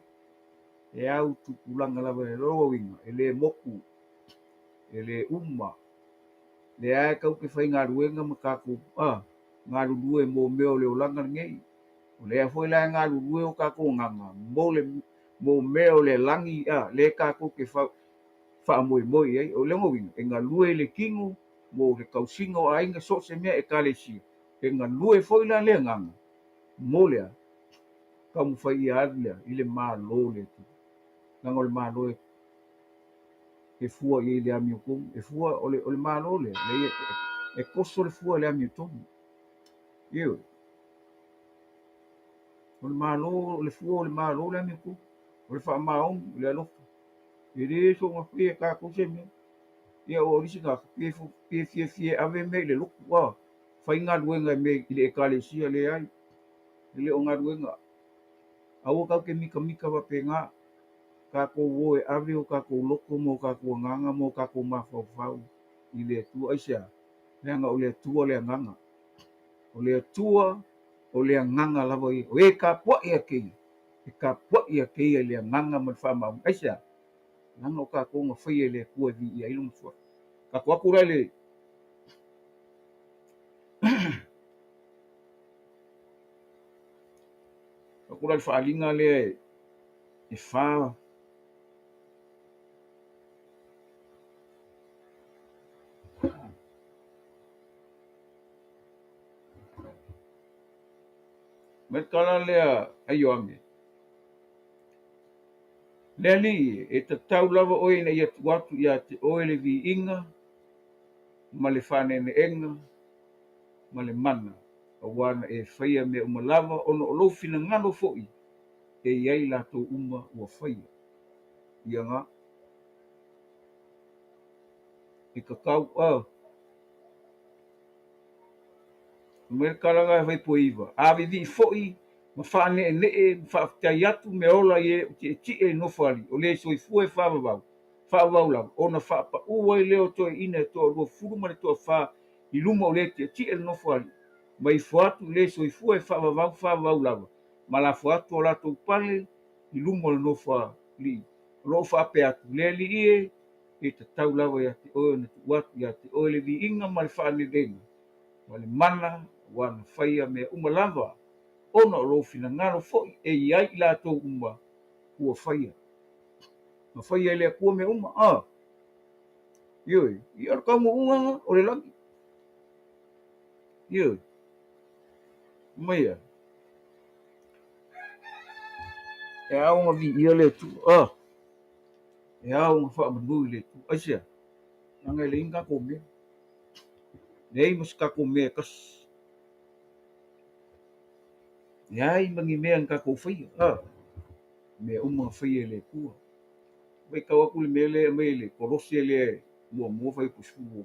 e au tupulaga lava i lou auiga, e le motu, e le uma. Lea lava e tatou te faigaluega ma tatou galulue mo mea o le olaga lenei. O lea foi la e galulue o tatou agaga mo le mo mea o le lagi, a, lea tatou te faamoemoe i ai. O lona uiga, e galue i le tino mo le tausiga o aiga, so o se mea, ekalesia. E galue foi la le agaga mo le a? Taumafai ia alu le a? I le Malo o le Atua. Leaga o le Malo e e fua i ai i le amiotonu. E fua, o le, o le Malo lea, lea e toso le fua i le amiotonu. Ioe. O le Malo, o le fua o le Malo le amiotonu. O le faamaoni, o le alofa. E le soona faia e tatou se mea. Ia o isi tagata, pe fiafia e ave mea i le lotu, a fai galuega i mea i le ekalesia, leai. E le o galuega. Aua tatou te mitamita faapena. Tatou o e ave o tatou loto ma o tatou agaga ma o tatou mafaufau i le Atua. Aisea? Leaga o le Atua le agaga. O le Atua o le agaga lava ia. O e tapuai a kēia, e tapuai a kēia i le agaga ma le faamaoni. Aisea? Leaga o tatou na faia e le Atua e viia ai lona suafa. Tatou atu la i le atu la i le faaaliga lea e fa Mai le tala lea a Ioane, Le Alii e, e tatau lava oe ina ia tuu atu ia te oe le viiga ma le faaneeneega ma le mana, aua na e faia mea uma lava ona o lou finagalo foi e i ai latou uma ua faia. Ia na. E tatau a. Mai le tala lena e Faipoi-iva, A vivii foi ma faaneenee ma faafetai atu meaola i e o tietie i Nofoalii, o le soifua e faavavau, faavavau lava, ona faapaū ai lea o toeaiina e toaluafulu ma le toafa i luma o le tietie i le Nofoalii, ma ifo atu i le soifua e faavavau, faavavau lava, ma lafo atu o latou pale i luma o le Nofoalii, o lo o faapea atu, Le Alii e, e tatau lava ia te oe ona tuu atu ia te oe le viiga ma le faanenega ma le mana aua na faia mea uma lava ona o lou finagalo foi e i ai i latou uma ua faia. Na faia e le Atua mea uma, a? Ioe, ia o le taunuuga o le lagi. Ioe, mai a? E ao ona viia le Atua, a? E ao ona faamanu i le Atua. Aisea? Leaga e leai ni tatou mea. Leai ma se tatou mea e tasi. Leai ma ni mea na tatou faia. A, mea uma na faia e le Atua. Matau atu le mea lea e aumai e le Kolose lea muamua fuaiupu 16.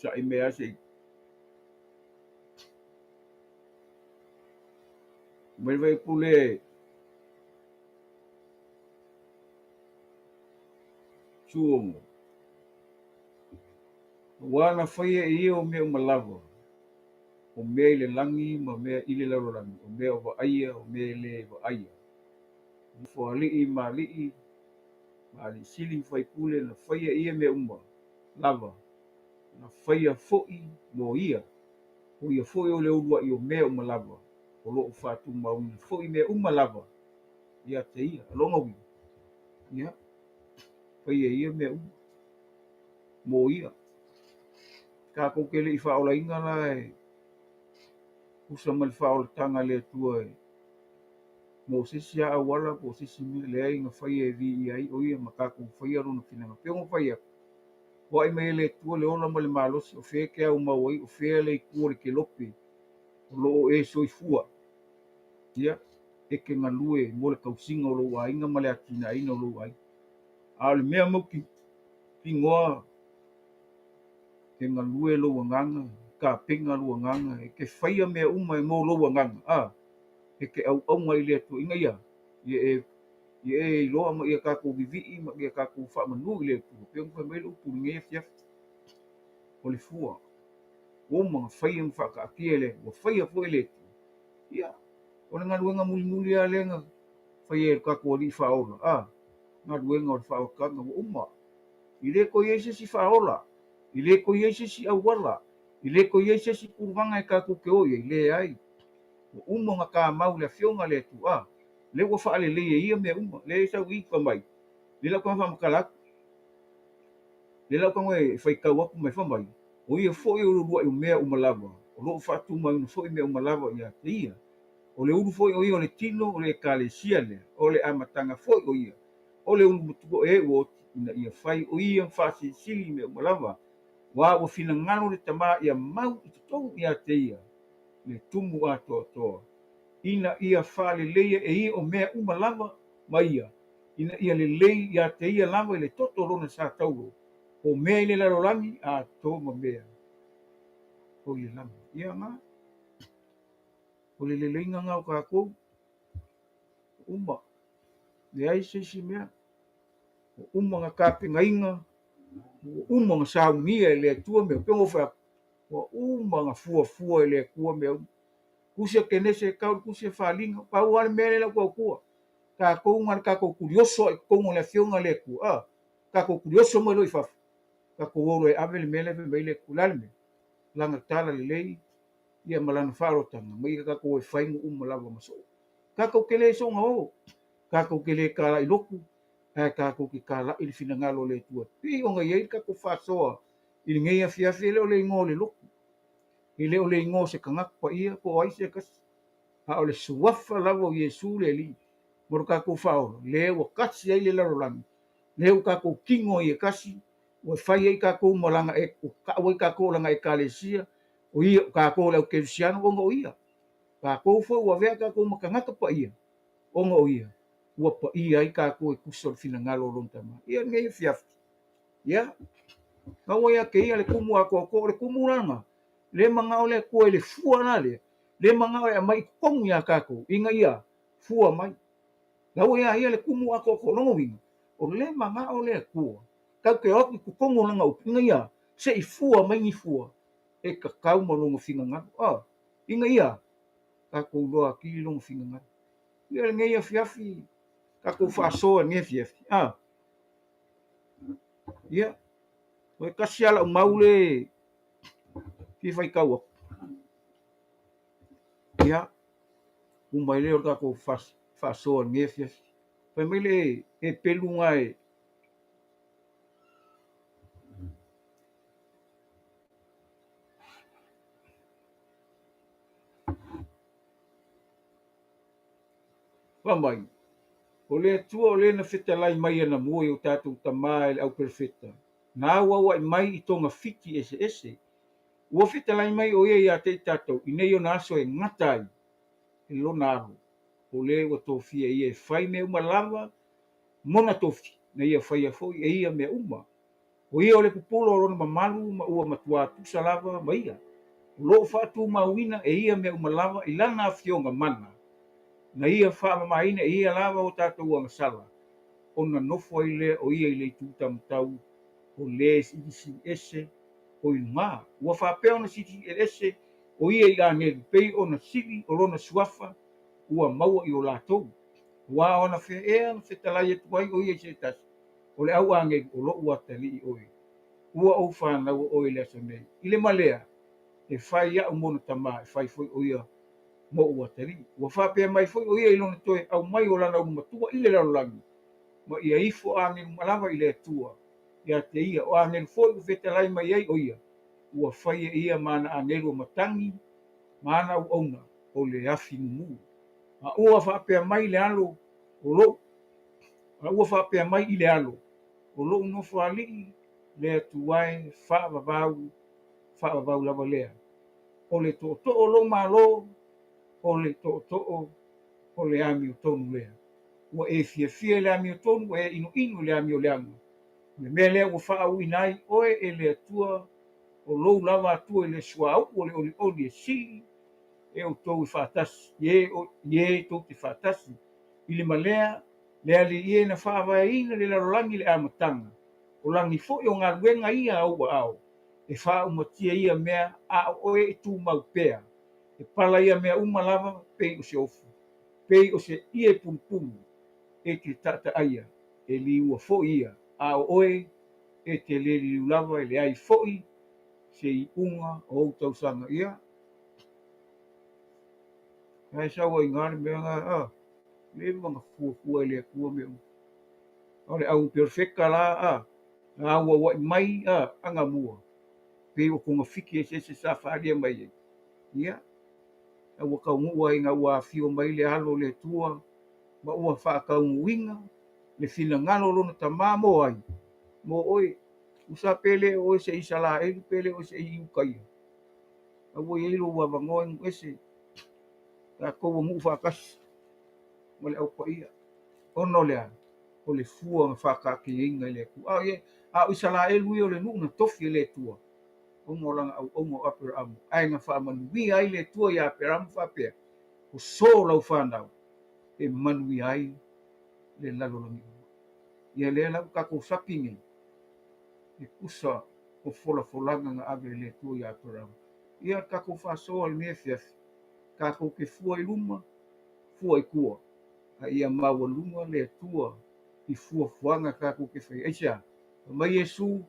Saʻi mea se i mai le pule Suogo. Aua na faia e ia o mea uma lava, o mea i le lagi ma mea i le lalolagi, o mea o vaaia, o mea e le vaaia. Nofo alii ma alii. Ma Alii Sili ma Faipule na faia e ia mea uma lava, na faia foi mo ia, o ia foi o le uluai o mea uma lava, o lo o faatumauina foi mea uma lava ia te ia. O lona uiga, ia, faia e ia mea uma mo ia. Tatou te le i faaolaina la e tusa ma le faaolataga a le Atua e mo se isi lava auala po o se isi mea, leai na faia e viia ai o ia ma tatou faia lona finagalo. Pei ona fai atu, foai mai e le Atua le ola ma le malosi, o fea e te aumau ai, o fea le itu o le kelope o lo o e soifua. Ia, e te galue mo le tausiga o lou aiga ma le atinaeina o lou aiga. A o le mea mautinoa e galue lou agaga, e tapena lou agaga, e te faia mea uma e mo lou agaga, a, e te auauna i le Atua ina ia, ia e, ia e iloa ma ia tatou vivii ma ia tatou faamanu i le Atua. Pei ona fai mai le upu i lenei afiafi, o le fua, ua uma ona faia ma faataatia e le Atua, ua faia foi e le Atua. Ia, o le galuega mulimuli lava lea na faia e le tatou Alii Faaola, a, galuega o le faaolataga ua uma. E le toe i ai se isi faaola, e le toe i ai se isi auala, e le toe i ai se isi tulaga e tatou te o i ai, leai. Ua uma ona tamau i le Afioga a le Atua, a, lea ua faalelei e ia mea uma. Lea e sau i i fai mai, lea la ou tago e faamatala atu, lea la ou tago e faitau atu ma fai mai, o ia foi o le uluai mea uma lava, o lo o faatumauina foi mea uma lava ia te ia. O le ulu foi o ia o le tino o le Ekalesia lea, o le amataga foi o ia, o le ulu matua o e ua oti, ina ia fai o ia ma faasilisili mea uma lava, aua ua finagalo le Tama ia mau i totonu ia te ia le tumu atoatoa, ina ia faaleleia e ia o mea uma lava ma ia, ina ia lelei ia te ia lava i le toto o lona sa taulo, o mea i le lalolagi atoa ma mea o i le lagi. Ia na, o le leleiga na o tatou uma, leai se isi mea, ua uma ona tapenaina, ua uma ona saunia e le Atua mea, pei ona ou fai atu, ua uma ona fuafua e le Atua mea uma. Tusi a Kenese e tau i le tusi a Faliga, pau lava le mea lea lau tautua, tatou na o le tatou tulioso lava i totonu o le Afioga a le Atua, a, tatou tulioso mai loa i fafo, tatou o loa e ave le mea lea e fai mai ai le Atua. O le a le mea? Lana tala lelei ia ma lana faaolataga ma ia tatou o e fai nuu uma lava ma soo. Tatou te le soona o, tatou te le talai lotu, ae tatou te talai i le finagalo o le Atua. Pei ona i ai le tatou faasoa i lenei afiafi, e le o le igoa o le lotu, e le o le igoa o se tagata paia po o ai se tasi, a o le suafa lava o Iesu le Alii ma lo tatou Faaola, lea ua tasi ai le lalolagi, lea ua tatou tino ai e tasi, ua fai ai tatou ma lana, ua tau ai tatou o lana Ekalesia, o ia, o tatou o le au kerisiano ona o ia. Tatou foi ua avea tatou ma tagata paia ona o ia, ua paia ai tatou e tusa o le finagalo o lona Tama. Ia lenei afiafi, ia, na ua ia te ia le tumu atoatoa, o le tumu la lena, le manao le Atua i le fua la lea, le manao e aumai i totonu ia tatou, ina ia fua mai. La ua ia ia le tumu atoatoa, o lona uiga, o le manao le Atua, tatou te o atu i totonu o lana upu, ina ia se i fua mai ni fua e tatau ma lona finagalo. A, ina ia tatou iloa atili lona finagalo. Ia lenei afiafi, tatou faasoa i lenei afiafi. A, ia, o e tasi lava lau mau le fia faitau atu. Ia, uma ai lea o le tatou faasoa i lenei afiafi. Fai mai le e pelu na e Fai mai, O le Atua o le na fetalai mai anamua i o tatou tama e le au perofeta, na auaua'i mai i togafiti eseese. Ua fetalai mai o ia ia te i tatou i nei ona aso e gata ai e lona Alo, o le ua tofia e ia e fai mea uma lava mona tofi, na ia faia foi e ia mea uma. O ia o le pupula o lona mamalu ma ua matuā tusa lava ma ia. O lo o faatumauina e ia mea uma lava i lana afioga mana, na ia faamamaina e ia lava o tatou agasala, ona nofo ai lea o ia i le itu taumatau o le Silisili Ese o i luga. Ua faapea ona silisili ese o ia i anelu, pei ona sili o lona suafa ua maua i o latou. Aua o anafea ea na fetalai atu ai o ia i se tasi? O le au agelu, o loʻu atalii oe, ua ou fanaua oe i le aso nei. I le malea, e fai aʻu mona tama, e fai foi ʻo ia moʻu atalii. Ua faapea mai foi ʻo ia i lona toe aumai o lana ulumatua i le lalolagi, ma ia ifo agelu uma lava i le Atua ia te ia. O agelu foi ua fetalai mai ai ʻo ia, ua faia e ia ma ana agelu o matagi ma ana auauna o le afi mumu. A ua faapea mai le alo o loʻu, a ua faapea mai i le alo o loʻu nofoalii, le Atua e, faavavau, faavavau lava lea. O le tootoo o lou Malo, o le tootoo o le amiotonu lea. Ua e fiafia i le amiotonu, ua e inoino i le amioleaga. O le mea lea ua faaauuina ai oe e le Atua, o lou lava Atua i le suauu o le olioli e sili e outou e faatasi, i e, i e tou te faatasi i le malea, le Alii e na faavaeina le lalolagi i le amataga, o lagi foi o galuega ia a ou aao, e faaumatia ia mea a o oe e tumau pea, e pala ia mea uma lava pei o se ofu, pei o se ie pulupulu e te taataaia, e liua foi ia, a o oe e te le liliu lava, e leai foi se iuga o ou tausaga. Ia, ae sau ai i ina le mea lena, a, leva ona fuafua e le Atua mea uma. A o le au perofeta la, a, na auauai mai, a, anamua, pei o togafiti eseese sa faaalia mai ai. Ia, a ua taunuu ai ina ua afio mai le Alo o le Atua ma ua faataunuuina le finagalo o lona Tama mo ai? Mo oe. Tusa pe le o oe se Isaraelu pe le o oe se Iutaia, a ua i ai lou avanoa e nuu ese, tatou ua nuu faatasi ma le Au Paia, ona o le a? O le fua na faataatiaina e le Atua. A o Isaraelu ia o le nuu na tofi e le Atua, ona o lana auauna o Aperamo, ae na faamanuia ai le Atua ia Aperamo faapea, Oso lau fanau e manuia ai le lalolagi uma. Ia lea la ua tatou sapi nei, e tusa o folafolaga na ave e le Atua ia Aperamo. Ia tatou faasoa i lenei afiafi, tatou te fua i luma, fua i tua, a ia maualuga le Atua i fuafuaga tatou te faia. Aisea? Fai mai Iesu,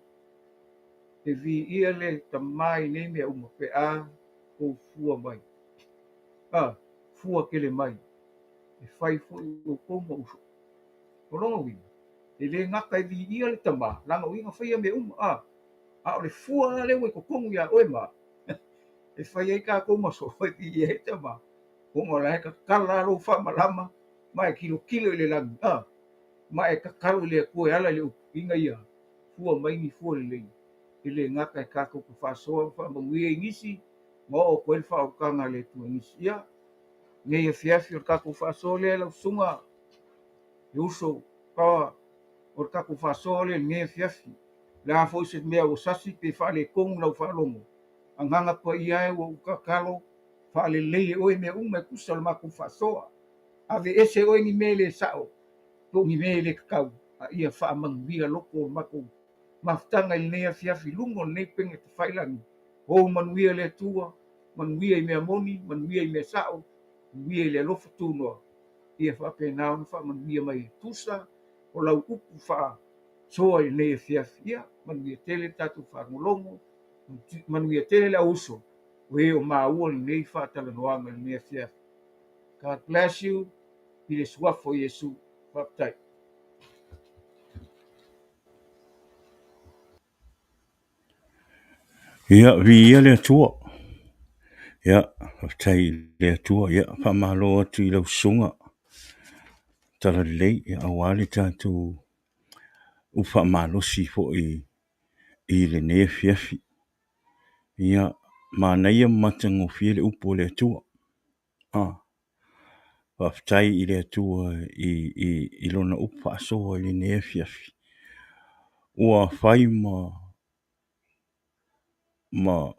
E viia le Tama i nei mea uma pe a tou fua mai, a fua tele mai, e fai foi outou ma uso. O lona uiga, e le gata e viia le Tama, leaga o ia na faia mea uma, a, a o le fua la lea ua i totonu ia oe ma au, e fai ai tatou ma soo e viia ai le Tama, ona o la e tatala lou faamalama ma e tilotilo i le lagi, a, ma e tatalo i le Atua e ala i le upu, ina ia fua mai ni fua lelei, e le gata e tatou te faasoa ma faamanuia i nisi, ma oo atu ai le faaolataga a le Atua i nisi. Ia, nei afiafi o le tatou faasoa lea lau susuga e uso, o le tatou faasoa lea i lenei afiafi. O le a foi se mea ua sasi pe faaletonu lau faalogo, Agaga Paia e ua ou tatalo, faalelei e oe mea uma e tusa o le matou faasoa. Aveese e oe ni mea e le sao, po o ni mea e le tatau, a ia faamanuia loko o le matou mafutaga i lenei afiafi i luga o lenei upega tafailagi. Ou manuia le Atua, manuia i mea moni, manuia i mea sao, manuia i le alofa tunoa. Ia faapena ona faamanuia mai e tusa o lau upu faasoa i lenei afiafi. Ia manuia tele le tatou faalogologo, manuia tele le auuso o e o maua lenei faatalanoaga i lenei afiafi. God bless you i le suafa o Iesu. Faafetai. Ia, viia le Atua. Ia, faafetai i le Atua. Ia, faamalo atu i lau susuga Talalelei, ia aua le tatou upu faamalosi foi i lenei afiafi. Ia, manaia ma matagofie le upu a le Atua. Faafetai i le Atua i Lona upu faasoa i lenei afiafi, ua fai ma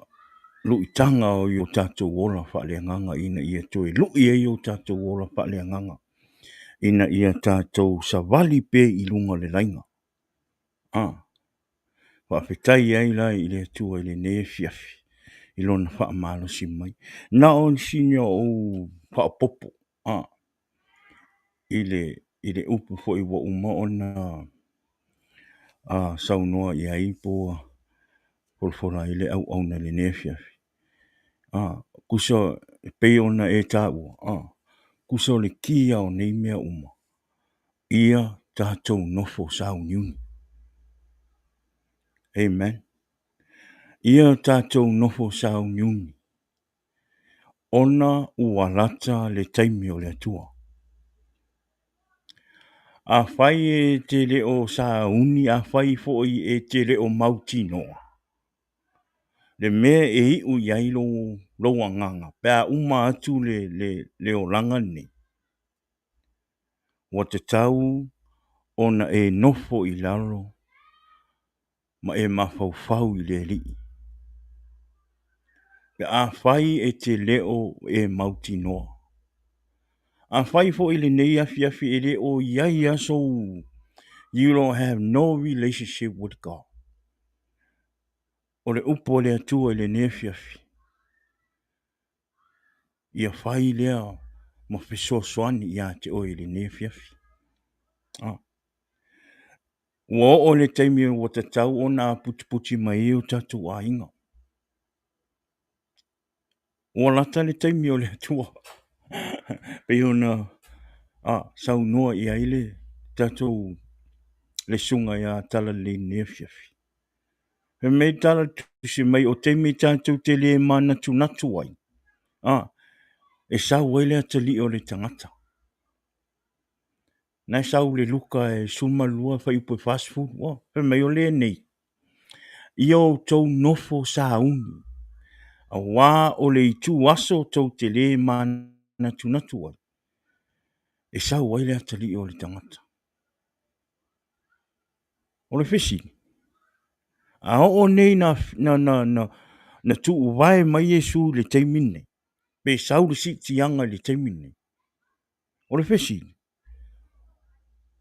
luitaga o o tatou ola faaleagaga ina ia toe lui ai o tatou ola faaleagaga, ina ia tatou savali pea i luga o le laina. Faafetai ai la i le Atua i lenei afiafi i Lona faamalosi mai. Na o sina ou faaopoopo i le upu foi ua uma ona. saunoa i ai po ua folafola ai le auauna i lenei afiafi. Tusa e pei ona e taua, tusa o le kia o nei mea uma, ia tatou nofo sauniuni. Amen. Ia tatou nofo sauniuni ona ua lata le taimi o le Atua. Afai e te le o sauni, afai foi e te le o mautinoa le mea e iu i ai lou agaga pe a uma atu le olaga lenei, ua tatau ona e nofo i lalo ma e mafaufau i le Alii. Pe afai e te le o e mautinoa, afai foi i lenei afiafi e le o i ai lava sou, you don't have no relationship with God. O le upu a le Atua i lenei afiafi, ia fai lea ma fesoasoani ia te oe i lenei afiafi. Ah. Ua oo i le taimi ua tatau ona aputiputi mai ai o tatou aiga. Ua lata le taimi o le Atua. Pei ona saunoa i ai le tatou le susuga ia Talalelei i lenei afiafi. Fai mai le tala tusi mai o taimi tatou te le manatunatu ai, e sau ai le atalii o le tagata. Na e sau le Luka e 12 fuaiupu e 40, oh, fai mai o lenei, ia outou nofo sauni, auā o le itu aso tou te le manatunatu ai, e sau ai le atalii o le tagata. O le fesili, a oo nei na, na, na, na, na tuuvae mai Iesu i le taimi lenei, pe sau le siitiaga i le taimi lenei, O le fesili,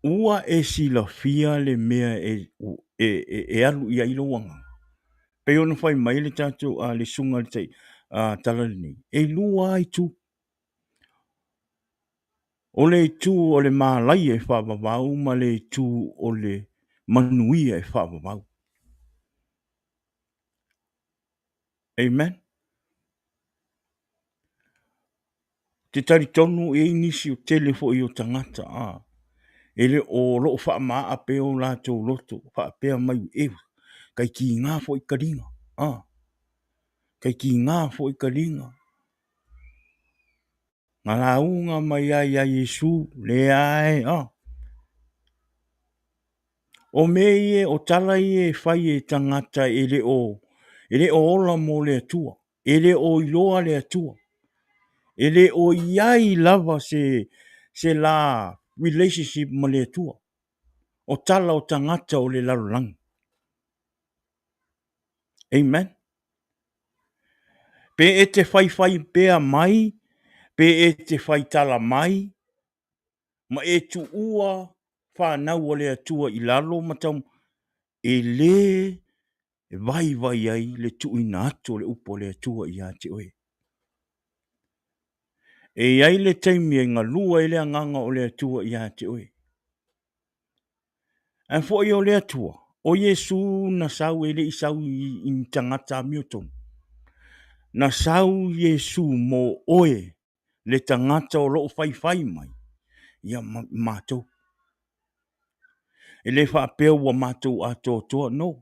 ua e silafia le mea e, e, e, e alu i ai lou agaga? Pei ona fai mai le tatou a le susuga i le tai, a, tala lenei, e lua lava itu. O le itu o le malaia e faavavau ma le itu o le manuia e faavavau. Amen. Ou te talitonu e i ai nisi o tele foi o tagata a e le o lo o faamaaa pea o latou loto faapea mai e kai kiga foi kaliga a kai kiga foi kaliga na lauga mai ai ia Iesu leai a O mea ia, o tala ia e fai e tagata e le o e le o ola mo le Atua, e le o iloa le Atua, e le o i ai lava se se la relationship ma le Atua. O tala o tagata o le lalolagi. Amen. Pe e te faifai pea mai, pe e te faitala mai, ma e tuua fanau a le Atua i lalo ma tau, e lē vaivai ai le tuuina atu o le upu a le Atua ia te oe. E i ai le taimi e galue ai le Agaga o le Atua ia te oe. Ae foi o le Atua, o Iesu na sau e le i sau i ni tagata amiotonu. Na sau Iesu mo oe le tagata o lo o faifai mai ia matou. E le faapea ua matou atoatoa, no.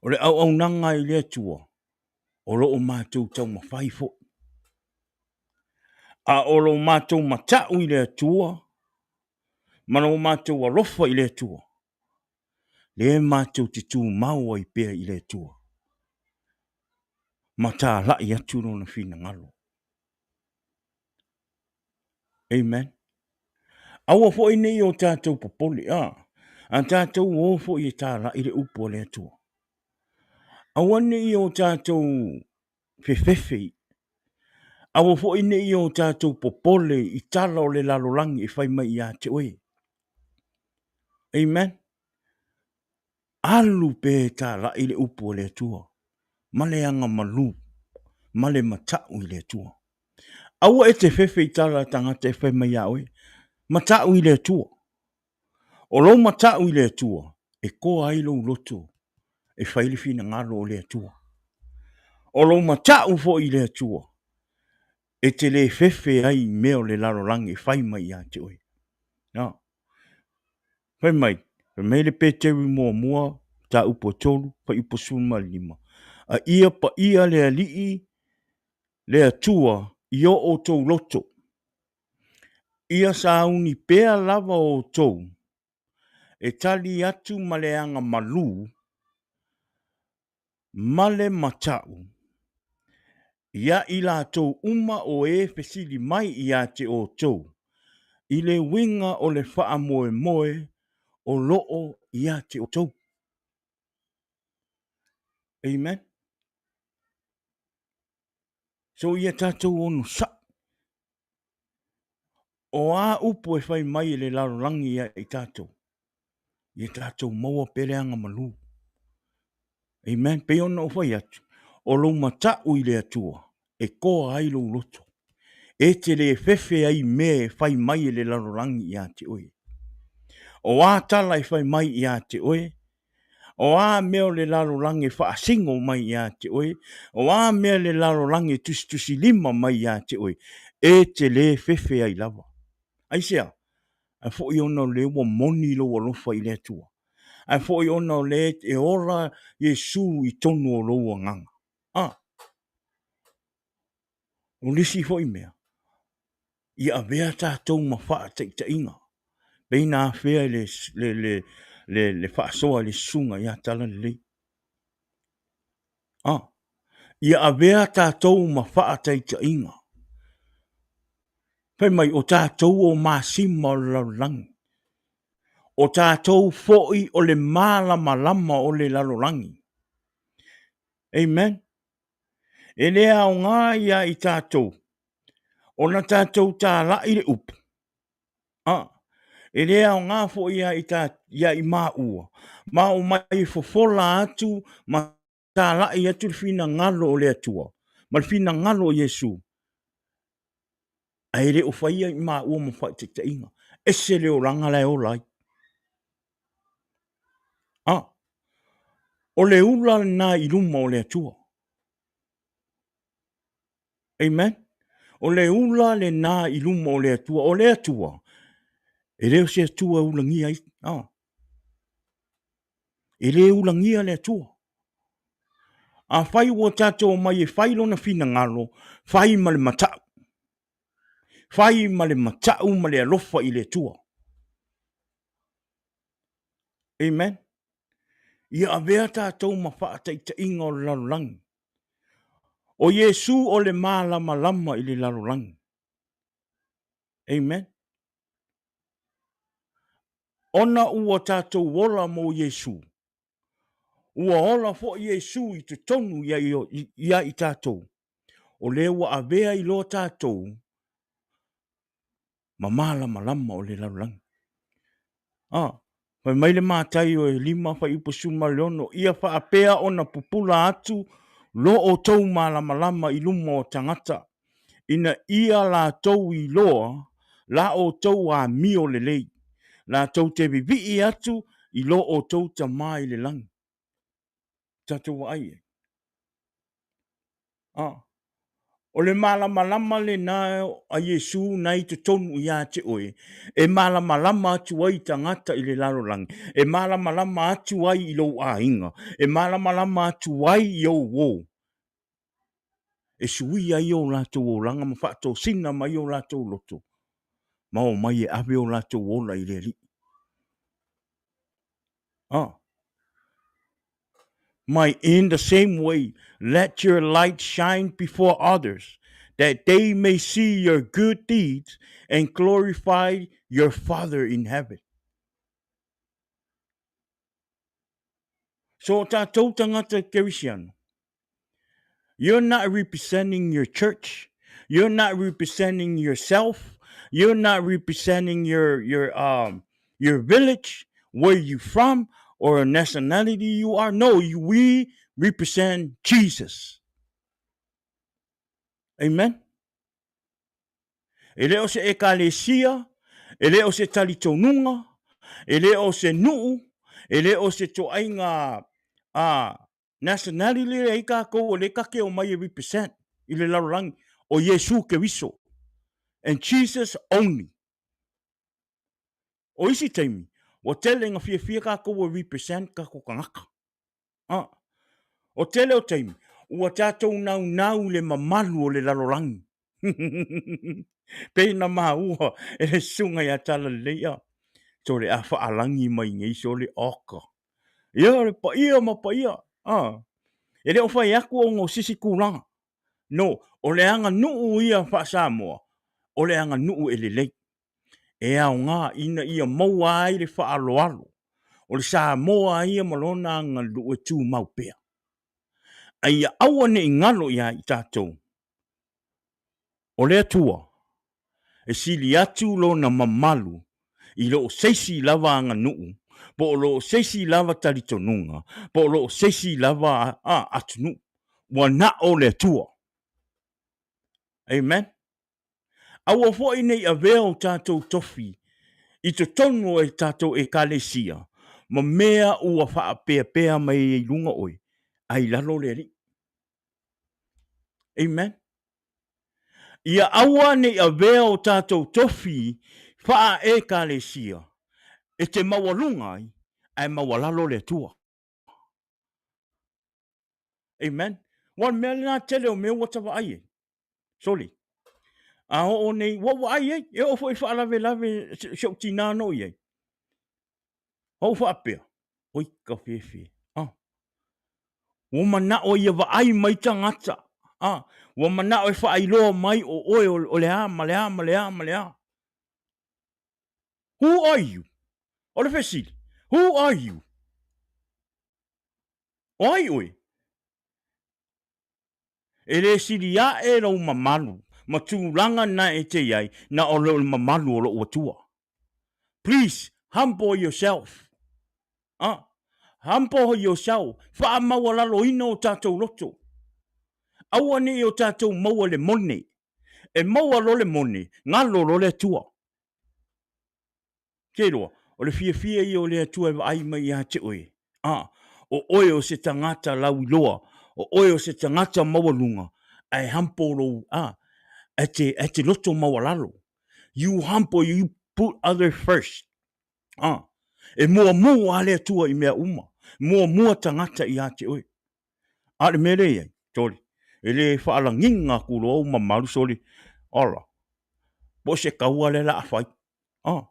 O le auaunaga i le Atua, o lo o matou taumafai foi. A o lo matou matau i le Atua, ma lo matou alofa i le Atua, lea matou te tumau ai pea i le Atua, ma talai atu Lona finagalo. Amen. Aua foi ne i o tatou popole, a, a tatou o foi e talai le upu a le Atua. Aua ne i o tatou fefefe, aua foi ne i o tatou popole i tala o le lalolagi e fai mai ia te oe. Amen. Alu pea e talai le upu a le Atua ma le agamalu ma le mata'u i le Atua. Aua e te fefe i tala a tagata e fai mai ia oe, mata'u i le Atua. O lou mata'u i le Atua, E toa ai lou loto e fai le finagalo o le Atua. O lou matau foi i le Atua, e te le fefe ai i mea o le lalolagi e fai mai ia te oe. No. Fai mai, fai mai le Peteru muamua, mataupu e 3, fuaiupu 15, A ia paia le Alii le Atua i o outou loto, ia sauni pea lava outou e tali atu ma le aga malū ma le matau iā i latou uma o e fesili mai ia te outou i le uiga o le faamoemoe o lo o ia te outou. Amen. So ia tatou onosai. O a upu e fai mai e le lalolagi ia i tatou, ia tatou maua pea le aga malū. Amen. Pei ona ou fai atu, o lou matau i le Atua e toa ai lou loto. E te le fefe ai i mea e fai mai e le lalolagi ia te oe. O a tala e fai mai ia te oe, O a mea o le lalolagi e faasino mai ia te oe, o a mea le lalolagi e tusitusilima mai ia te oe, e te lē fefe ai lava. Aisea? Ae foi ona o lea ua moni lou alofa i le Atua. Ae foi ona o lea e ola Iesu i tonu o lou agaga. A! O le isi foi mea, ia avea tatou ma faataitaiga, pei na afea i le, le, le, le, le faasoa i le susuga ia Talalelei. Ah, ia avea tatou ma faataitaiga. Fai mai, o tatou o masima o le lalolagi. O tatou foi o le malamalama o le lalolagi. Amen. E le aoga ia i tatou ona tatou talai le upu. A, e le aoga foi ia i, ta, ia i maua, ma o mai fofola atu ma talai atu le finagalo o le Atua ma le finagalo o Iesu. Ae le o faia i maua ma faaitaitaiga. Ese le olaga la e ola ai. A, o le ula lena i luma o le Atua. Amen. O le ula lena i luma o le Atua. O le Atua, e le o se Atua e ulagia ai. Ah. E le ulagia le Atua. Afai ua tatou omai e fai lona finagalo, fai ma le matau. Fai ma le matau ma le alofa i le Atua. Amen. Ia avea tatou ma faataitaiga o le lalolagi. O Iesu o le malamalama i le lalolagi. Amen. Ona ua tatou ola mo Iesu, ua ola foi Iesu i totonu ia, ia i tatou. O lea ua avea i loa tatou ma malamalama o le lalolagi. Ah, fai mai le Mataio e 5 fuaiupu 16, ia faapea ona pupula atu lo outou malamalama i luma o tagata, ina ia latou iloa la outou amio lelei, latou te vivii atu i lo outou Tama i le lagi. Tatou vaai i ai. Ah. O le malamalama lena a Iesu na i totonu ia te oe, e malamalama atu ai tagata i le lalolagi, e malamalama atu ai i lou aiga, e malamalama atu ai i ou uo, e suia ai o latou olaga ma faatosina mai o latou loto, ma omai e ave o latou ola i le Alii. Ah. My in the same way, let your light shine before others, that they may see your good deeds and glorify your Father in heaven. So tātou tangata Kerisiano, You're not representing your church. You're not representing yourself. You're not representing your your um your village, where you from, or nationality you are. No, you, we represent Jesus. Amen. E le o se ekalesia, e le o se talitonuga, e le o se nuu, E le o se toaiga a nationality lea ai tatou o lea ta te omai e represent i le lalolagi o Iesu Keriso and Jesus only. O isi taimi, ua tele ina fiafia tatou e represent tatou tagata. Ah, o tele o taimi, ua tatou naunau i le mamalu o le lalolagi. Pei na maua e le susuga ia Talalelei, ah, sole a faalagi mai nei sole oka. Ia, o le paia ma paia. Ah, e le o fai atu ona o sisi tulaga. No, o le aganuu ia faa-Samoa, o le aganuu e lelei. E aoga ina ia maua ai le faaaloalo o le Samoa ia ma lona aganuu e tumau pea. A ia aua ne i galo ia i tatou, o le Atua e sili atu lona mamalu i lo o se isi lava aganuu, po o lo o se isi lava talitonuga, po o lo o se isi lava atunuu. Ua na o le Atua. Amen. Aua foi ne i avea o tatou tofi i totonu o tatou Ekalesia ma mea ua faapeapea mai ai i luga oe, a i lalo le Alii. Amen. Ia aua ne i avea o tatou tofi faa-Ekalesia e te maualuga ai, ae maualalo le Atua. Amen. Ua le mea lena tele o mea ua ta vaai ai. Soli. A oo nei, ua ou vaai ai, e oo foi i faalavelave si ou tinā na ou i ai. Ou faapea, oi ka fefe, ah. Ua manao ia vaai mai tagata, ah. Ua manao e faailoa mai o oe o le a ma le a ma le a ma le a. Who are you? O le fesili, who are you? O ai oe? E le sili aʻe lou mamalu ma tulaga na e te i ai na o le mamalu o lou Atua. Please humble yourself. Ah, humble yourself. Faamaualaloina o tatou loto. Aua ne i o tatou maua le mone. E maua loa le mone, galo loa le Atua. Te iloa, o le fiafia ia o le Atua e vaai mai ia te oe. A, o oe o se tagata lauiloa, o oe o se tagata maualuga, ae humble lou, a, e te, e te loto maualalo. You humble, you put other first. A, e muamua a le Atua i mea uma. Muamua tagata ia te oe. A o le mea lea i ai, sole, e le faalagiga atu loa ou mamalu, sole, ola, po o se taua lea o le a fai. Ah,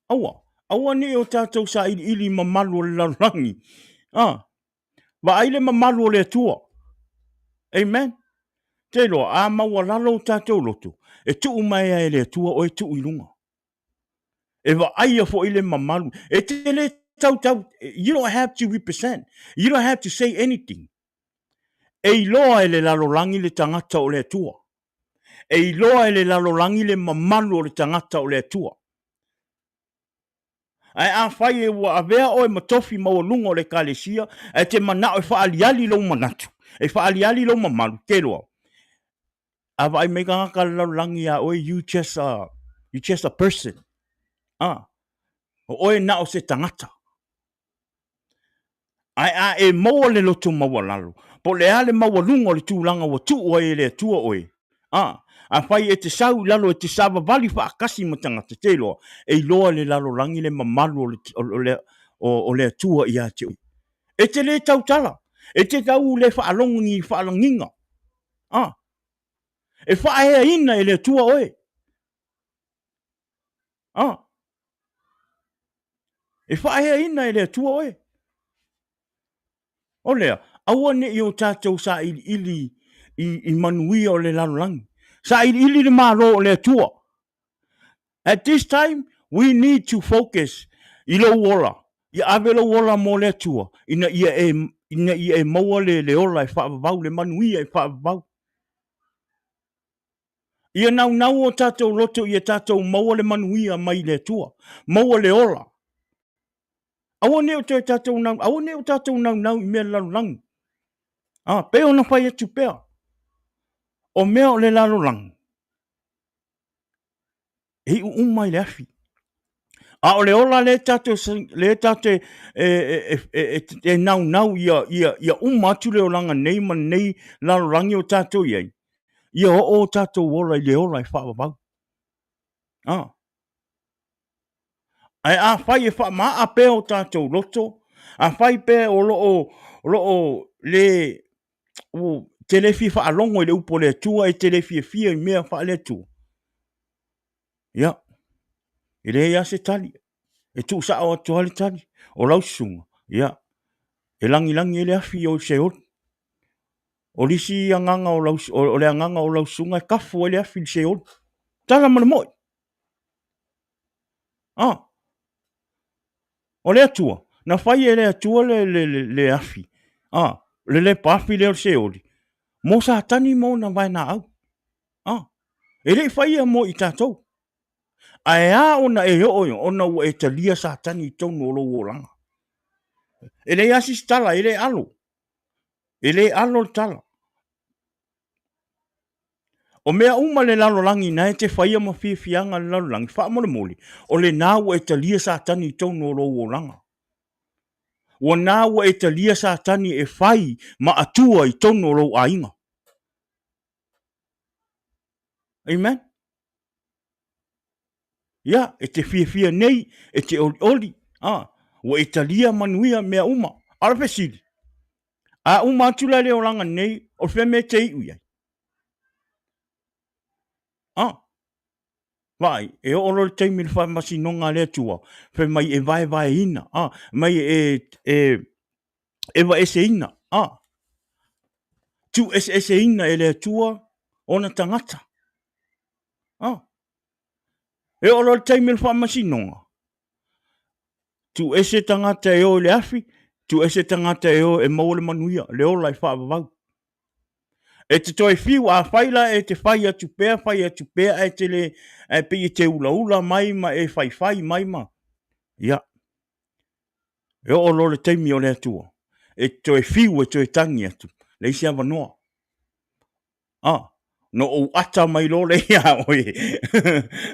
aua, aua ne i o tatou sailiili i mamalu o le lalolagi. Ah, vaai le mamalu o le Atua. Amen. Te iloa, a maualalo o tatou loto, e tuu mai ai e le Atua oe tuu i luga. E vaaia foi le mamalu. E te le tautau, you don't have to represent. You don't have to say anything. E iloa e le lalolagi le tagata o le Atua. E iloa e le lalolagi le mamalu o le tagata o le Atua. Ae afai e ua avea oe ma tofi maualuga o le Ekalesia, ae te manao e faaaliali lou manatu, e faaaliali lou mamalu, te iloa, a vaai mai tagata o le lalolagi iā oe, you just a, you just a person. Ah, o oe na o se tagata. Ae a e maua le loto maualalo, po o le a le maualuga o le tulaga ua tuu ai e le Atua oe, a, afai e te sau i lalo e te savavali faatasi ma tagata, te iloa, e iloa e le lalolagi le mamalu o le, o, le, o, o le Atua ia te oe. E te le tautala, e te tau le faalogo i faalagiga. A, e faaeaina e le Atua oe. A, e faaeaina e le Atua oe. O lea, aua ne i o tatou sailiili i, i manuia o le lalolagi. Sailiili le Malo o le Atua. At this time, we need to focus i lou ola. Ia ave lou ola mo le Atua, ina ia e, ina ia e maua le, le ola e faavavau, le manuia e faavavau. Ia naunau o tatou loto ia tatou maua le manuia mai le Atua, maua le ola. Aua ne i o toe tatou nau, aua ne i o tatou naunau i mea lalolagi. Ah, pei ona fai atu pea. O mea o le lalolagi, e iu uma i le afi. A o le ola lea tatou lea tatou e, e, e, e, e naunau ia, ia, ia uma atu le olaga nei ma lenei lalolagi o tatou i ai, ia oo o tatou ola i le ola e faavavau. Ah. Ae afai e faamaa pea o tatou loto, afai pea o lo o, o lo o le, ua te le fia faalogo i le upu a le Atua, e te le fiafia i mea faale-Atua, ia, e leai lava se tali, e tuusao atu lava le tali, o lau susuga, ia, e lagilagi ai le afi i o i Seoli. O le isi agaga o lau, o le agaga o lau susuga e kafu ai le afi i le Seoli. Tala ma le moi. Ah. O le Atua, na fai e le Atua le, le, le, le afi, ah, le lepa afi lea o le Seoli, mo Satani ma ona vaenaau. Ah. E le i faia mo i tatou. Ae a ona e oo i, ona ua e talia Satani i totonu o lou olaga. E leai lava se isi tala, e le alo. E le alo le tala. O mea uma le lalolagi na e te faia ma fiafiaga le lalolagi, faamolemole, o lena ua e talia Satani i totonu o lou olaga. Ua na ua e talia Satani e fai ma atua i totonu o lou aiga. Amen. Ia, e te fiafia nei, e te olioli, a, ua e talia manuia mea uma. A o le fesili, a uma atu la le olaga nei, o fea mea e te iu i ai? A, vaai, e oo loa le taimi i le faamasinoga a le Atua, fai mai e vaevaeina, a, mai e, e, evaeseina, a, tuueseeseina e le Atua ona tagata. A, e oo loa le taimi o le faamasinoga, tuuese tagata e o i le afi, tuuese tagata e o e maua le manuia, le ola e faavavau. E te toe fiu, afai la e te fai atu pea, fai atu pea, ae te le, ae pei e te ulaula mai ma e faifai mai ma, ia, e oo loa le taimi o le Atua, e te toe fiu e toe tagi atu, leai se avanoa. Ah, na ou ata mai loa lea iā oe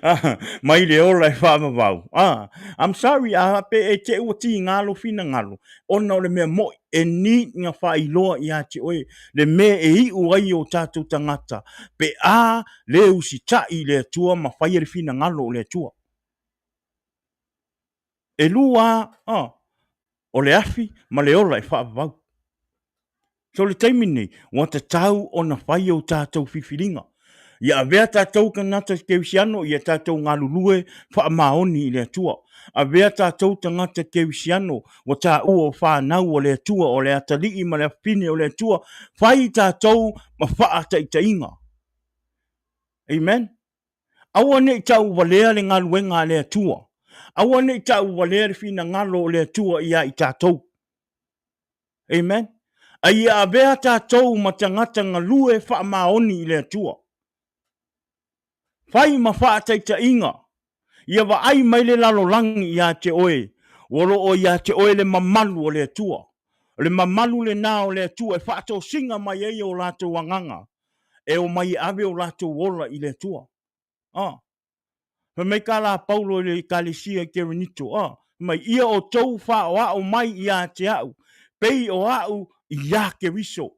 ah, mai le ola e faavavau. Ah, I'm sorry, a pe e te ua tīgā lou finagalo, ona o le mea moʻi, e need nga faailoa iā te oe, le mea e iu ai o tatou tagata, pe a le usitai i le Atua ma faia le finagalo o le Atua. E lua, ah, o le afi ma le ola e faavavau. So le taimi lenei, ua tatau ona fai o tatou filifiliga. Ia avea tatou tagata kerisiano, ia tatou galulue faamaoni i le Atua. Avea tatou tagata kerisiano, ua taua o fanau a le Atua, o le atalii ma le afafine o le Atua, fai tatou ma faataitaiga. Amen. Aua ne i tauvalea le galuega a le Atua. Aua ne i tauvalea le finagalo o le Atua ia i tatou. Amen. A ia avea tatou ma tagata galue faamaoni i le Atua. Fai ma faataitaiga. Ia vaai mai le lalolagi ia te oe, ua lo o ia te oe le mamalu o le Atua. O le mamalu lena o le Atua e faatosina mai ai o latou agaga e omai e ave o latou ola i le Atua. Ah. Fai mai ka la Paulo i le Ekalesia i Kerenito, ah, fai mai, ia outou faaoao mai ia te au, pei o au iā Keriso.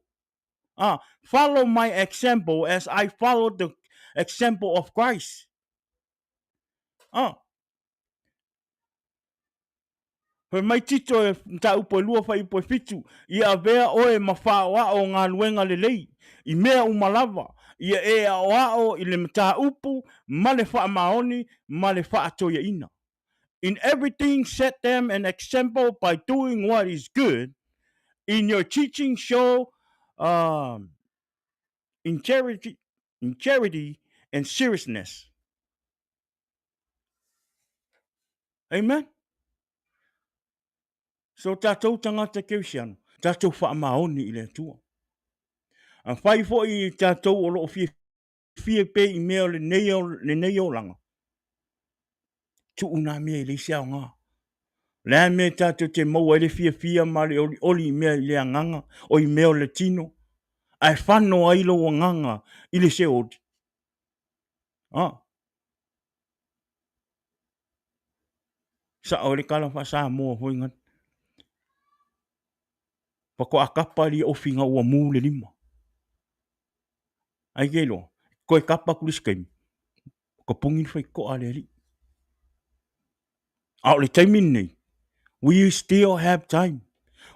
Ah, follow my example as I follow the example of Christ. Ah. Fai mai Tito e mataupu e lua fuaiupu e fitu, Ia avea oe ma faaoao o galuega lelei, i mea uma lava, ia e aoao i le mataupu ma le faamaoni ma le faatoeaina. In everything set them an example by doing what is good, in your teaching show um, integrity, integrity and seriousness. Amen. So tatou tagata Kerisiano, tatou faamaoni i le Atua. A fai foi tatou o lo o fiafia pe i mea o lenei, lenei olaga, tuu nā mea i le isi aoga. Le a mea tatou te maua ai le fiafia ma le olioli i mea i le agaga, o i mea o le tino, ae fano ai lou agaga i le seoli. Ah. Sa'o ai le tala faa-Samoa foi gana. Faatoa kapa lia ofi ina ua mu le lima. Ai ke iloa, toe kapa atu le isi taimi, tapuni le faitotoa a le alii. A o le taimi lenei, we still have time.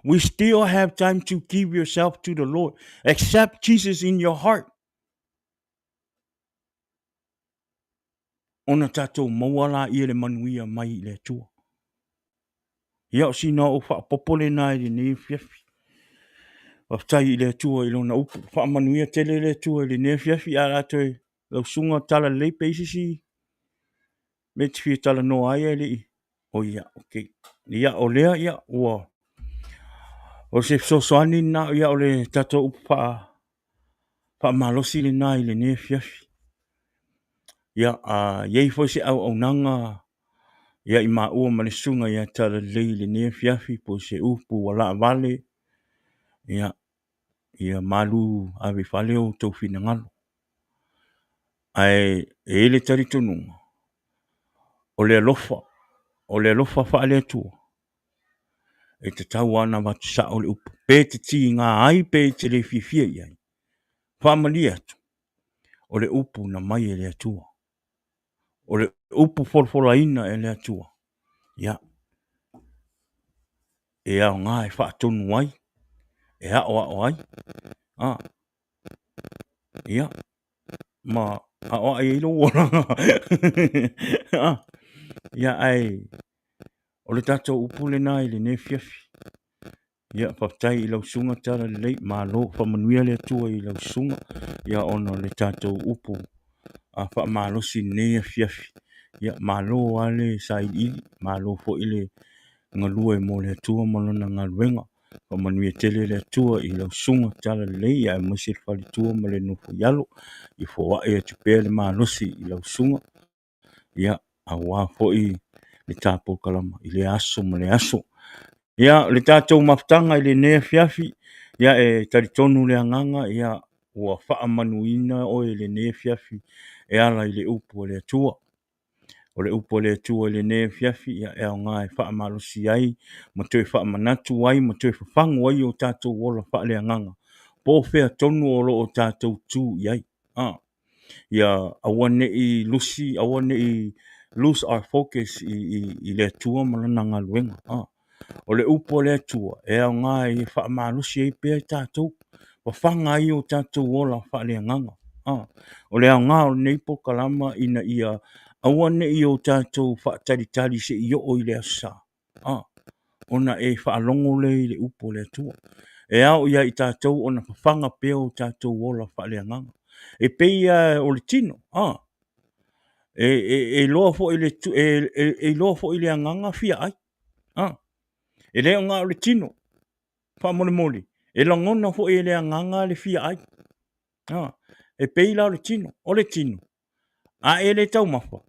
We still have time to give yourself to the Lord. Accept Jesus in your heart. Ona tatou maua laia le manuia mai i le Atua. Ia o sina ou faaopoopo lena i lenei afiafi. Faafetai i le Atua i lona upu. Faamanuia tele le Atua i lenei afiafi. A o le a toe lau susuga Talalelei pe i ai se isi mea e te fia talanoa ai ae le i... O ia, okay. Ia, o lea, ia, ua... O se fesoasoani lena, ia, o le tatou upu faa, faamalosi lena i lenei afiafi. Ia, a i ai foi se auaunaga ia i maua ma le susuga ia Talalelei i lenei afiafi po o se upu ua laavale, ia, ia malu ave i fale o outou finagalo. Ae e i ai le talitonuga, o le alofa, o le alofa faale-Atua, e tatau lava ona avatu sao le upu, pe e te tiga ai pe e te le fiafia i ai. Faamalie atu, o le upu na mai e le Atua. O le upu folafolaina e le Atua, ia, e aoga e faatonu ai, e aoao ai, a, ia, ma aoai ai lou olaga. Ia, ae o le tatou upu lena i lenei afiafi. Ia, faafetai i lau susuga Talalelei, malo, faamanuia le Atua i lau susuga, ia ona o le tatou upu a faamalosi i lenei afiafi. Ia, malo lava le sailiili, malo foi le galue mo le Atua ma Lana galuega. Faamanuia tele le Atua i lau susuga Talalelei, aemaise le faletua ma le nofo i alo. Ia foai atu pea le malosi i lau susuga. Ia, aua foi le ta polokalama i lea aso ma lea aso. Ia, o le tatou mafutaga i lenei afiafi, ia e talitonu le agaga, ia ua faamanuina oe i lenei afiafi e ala i le upu a le Atua. O le upu a le Atua i lenei afiafi, ia e aoga e faamalosi ai ma toe faamanatu ai ma toe fafagu ai o tatou ola faaleagaga, po o fea tonu o lo o tatou tu i ai. A. Ia aua ne i lusi, aua ne i lose our focus i le Atua ma Lana galuega. O le upu a le Atua e aoga e faamalosi ai pea i tatou, fafaga ai o tatou ola faaleagaga. O le aoga o lenei polokalama ina ia aua ne i o tatou faatalitali se i oo i le Aso Sa, ona e faalogo lea i le upu a le Atua. E ao ia i tatou ona fafaga pea o tatou ola faaleagaga. E pei lava o le tino, e iloa foi le, e iloa foi le agaga fia ai. E le o na o le tino, faamolemole, e lagona foi e le agaga le fia ai. E pei la o le tino, o le tino, a e le taumafa,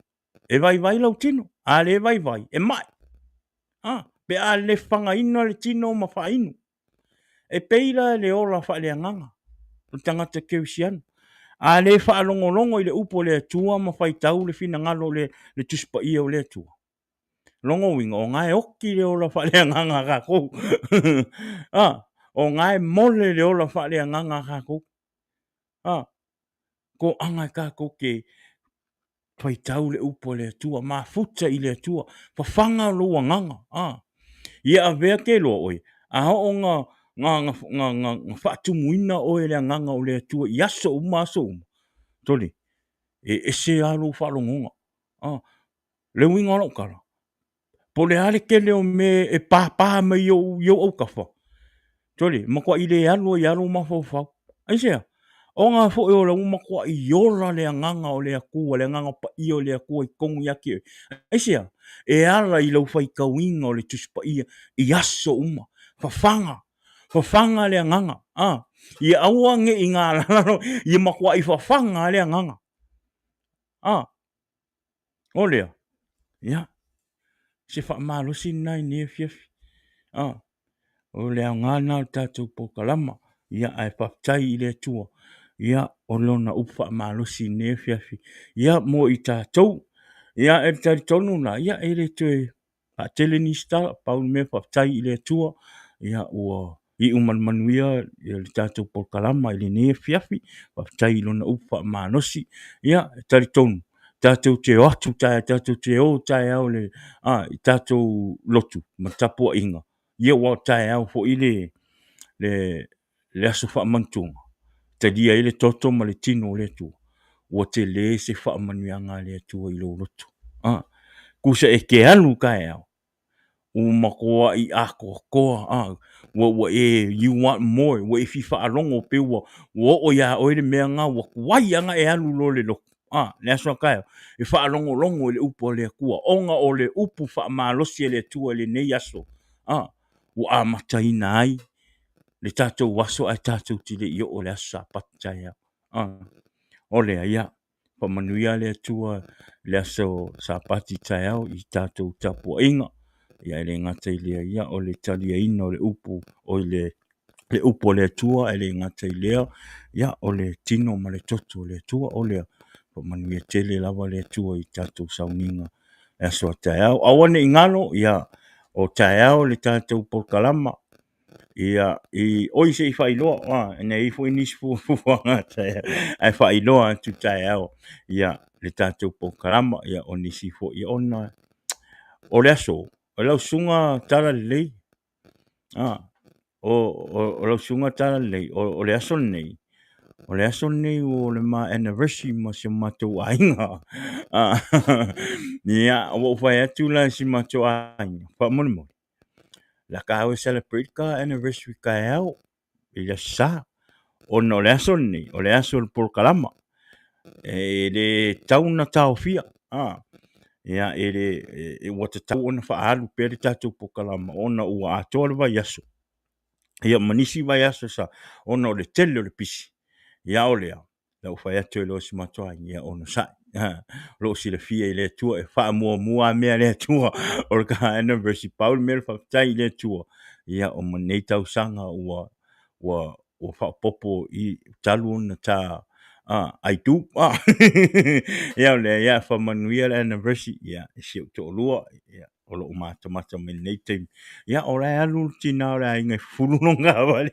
E vaivai lau tino, a le vaivai, e mai. A, pe a le fagaina le tino ma faainu. E pei la le ola faaleagaga o le tagata kerisiano. A le faalogologo i le upu a le Atua ma faitau le finagalo o le, le Tusi Paia o le Atua, lona uiga, o na e oti le ola faaleagaga a tatou. A, o na e mole le ola faaleagaga a tatou. A, toaga e tatou te faitau le upu a le Atua, mafuta i le Atua, fafaga lou agaga, a. Ia avea ke loa oe, a oo na, na, na, na, na, na faatumuina oe e le agaga o le Atua i aso uma aso uma, tole, e ese lava lou faalogoga. A, le uiga o lau tala, Po o le a le tele o mea e pāpā mai i ou, i ou autafa, sole, matuai le alu ai lava lou mafaufau. Aisea? Ona foi o la ua matuai ola le agaga o le Atua, le agaga paia o le Atua i totonu ia te oe. Aisea? E ala i lau faitauina o le Tusi Paia i aso uma. Fafaga, fafaga le agaga. A, ia aua ne i galala, ia matuai fafaga le agaga. A, O lea, ia, se faamalosi lena i lenei afiafi. A, o le aoga lena o le tatou polokalama. Ia, ae faafetai i le Atua, ia, o lona upu faamalosi i lenei afiafi, ia, mo i tatou. Ia, e talitonu la, ia, e le toe... Faatele nisi tala, pau le mea faafetai i le Atua, ia ua iu ma le manuia le tatou polokalama i lenei afiafi. Faafetai i lona upu faamalosi. Ia, e talitonu tatou te o atu tatou te o taeao i le i tatou lotu ma tapuaiga, ia ua taeao foi le le aso faamautuga, talia ai le toto ma le tino o le Atua, ua tele se faamanuiaga a le Atua i lou loto. A, tusa e te alu taeao, ua matuai atoatoa, a, ua, ua e, you want more, ua e fia faalogo pei ua, ua oo iā oe le mea lena, ua tuai lava ona e alu loa i le lotu, a, le aso a taeao, e faalogologo i le upu a le Atua, ona o le upu faamalosi a le Atua i lenei aso, a, ua amataina ai le tatou aso ae tatou te le i oo i le aso Sapati taeao. O lea, ia, faamanuia le Atua i le aso Sapati taeao i tatou tapuaiga. Ia e le gata i lea, ia, o le taliaina o le upu, o le, le upu a le Atua, e le gata i lea, ia, o le tino ma le toto o le Atua. O lea, faamanuia tele lava le Atua i tatou sauniga i aso a taeao. Aua ne i galo, ia, o taeao le tatou polokalama Ia, i, oi se i faailoa, a, ina i ai foi nisi fuafuaga ae faailoa atu taeao, ia, le tatou polokalama, ia, o nisi foi ona o le aso, o lau susuga Talalelei, a, o lau susuga Talalelei, o le aso lenei, o le aso lenei o le ma anniversary ma si o matou aiga. Ia, ua ou fai atu la i si matou aiga, faamolemole, La ka e celebrate ka anniversary taeao i le Aso Sa, ona o le aso lenei, o le aso o le polokalama. E le tatau ona taofia, a, ia e le, e, ua tatau ona faaalu pea le tatou polokalama ona ua atoa le vaiaso, ia ma nisi vaiaso sa, ona o le tele o le pisi. Ia o lea, Na ou fai atu ai loa i si matou aiga, ia onosai. O lo o silafia i le Atua e faamuamua lava mea a le Atua. O le ta anniversary, pau le mea o le faafetai i le Atua, ia o lenei tausaga ua ua ua faaopoopo i talu ona ta I do. Ia o lea, ia faamanuia le anniversary ia i si ou toalua, ia o lo o matamata mai lenei taimi. Ia, o la e alu le tina o le aiga e fufulu lona taavale,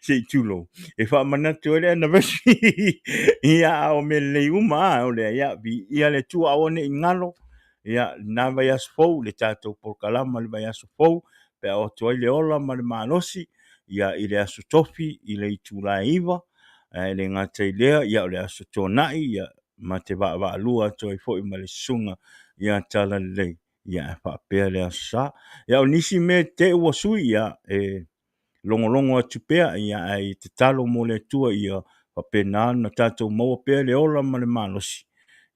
se i tulou, e faamanatu ai le anniversary. Ia, a o mea lelei uma lava, o lea, ia, viia le Atua, aua ne i galo, ia, lena vaiaso fou, le tatou polokalama i le vaiaso fou, pe a oo atu ai le ola ma le malosi, ia, i le aso Tofi i le itula e 9, ae le gata i lea, ia, o le aso Toonai, ia, ma te vaavaalua atu ai foi ma le susuga ia Talalelei, ia ae faapea le Aso Sa. Ia o nisi mea te ua sui, ia e logologo atu pea, ia ae tatalo mo le Atua ia faapena ona tatou maua pea le ola ma le malosi,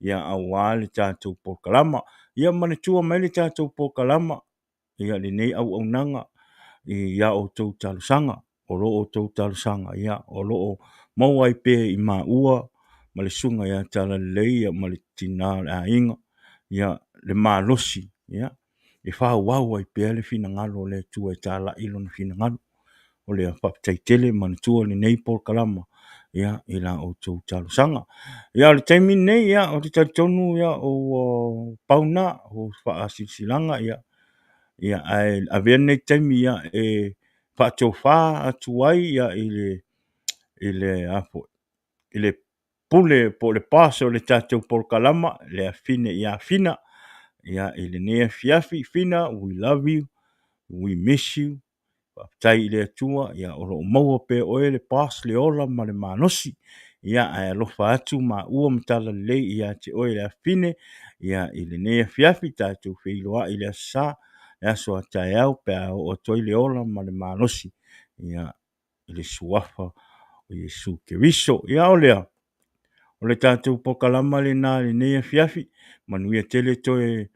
ia aua le tatou polokalama. Ia manatua mai le tatou polokalama, ia lenei auaunaga i a outou talosaga, o lo outou talosaga, ia, o lo o maua ai pea i maua ma le susuga ia Talalelei ia ma le tina o le aiga, ia, le malosi, ia, e faaauau ai pea le finagalo o le Atua e talai lona finagalo. O lea faafetai tele manatua lenei polokalama ia i la outou talosaga. Ia o le taimi lenei ia ou te talitonu ia ua pau lena o faasilasilaga ia ia ae avea lenei taimi ia e faatofa atu ai ia i le i le a foi i le pule po o le boss o le tatou polokalama le afine ia Fina ia i lenei afiafi Fina we love you we miss you Faafetai i le Atua, ia o lo o maua pea oe le boss, le ola ma le malosi. Ia ae alofa atu maua ma talalelei ia te oe le afafine, ia i lenei afiafi tatou feiloai i le Aso Sa, le aso a taeao pe a oo atu ai le ola ma le malosi, ia i le Suafa o Iesu Keriso. Ia o lea, o le tatou polokalama lena i lenei afiafi, manuia tele toe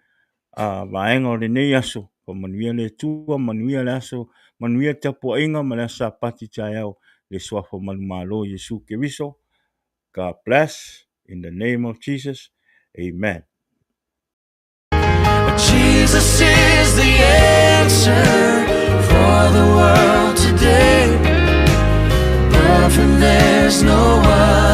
a vaega o lenei aso, faamanuia le Atua, manuia le aso, manuia le tapuaiga ma le aso Sapati taeao i le Suafa manumalo o Iesu Keriso. God bless in the name of Jesus. Amen. Jesus is the answer for the world today. Above him there's no other.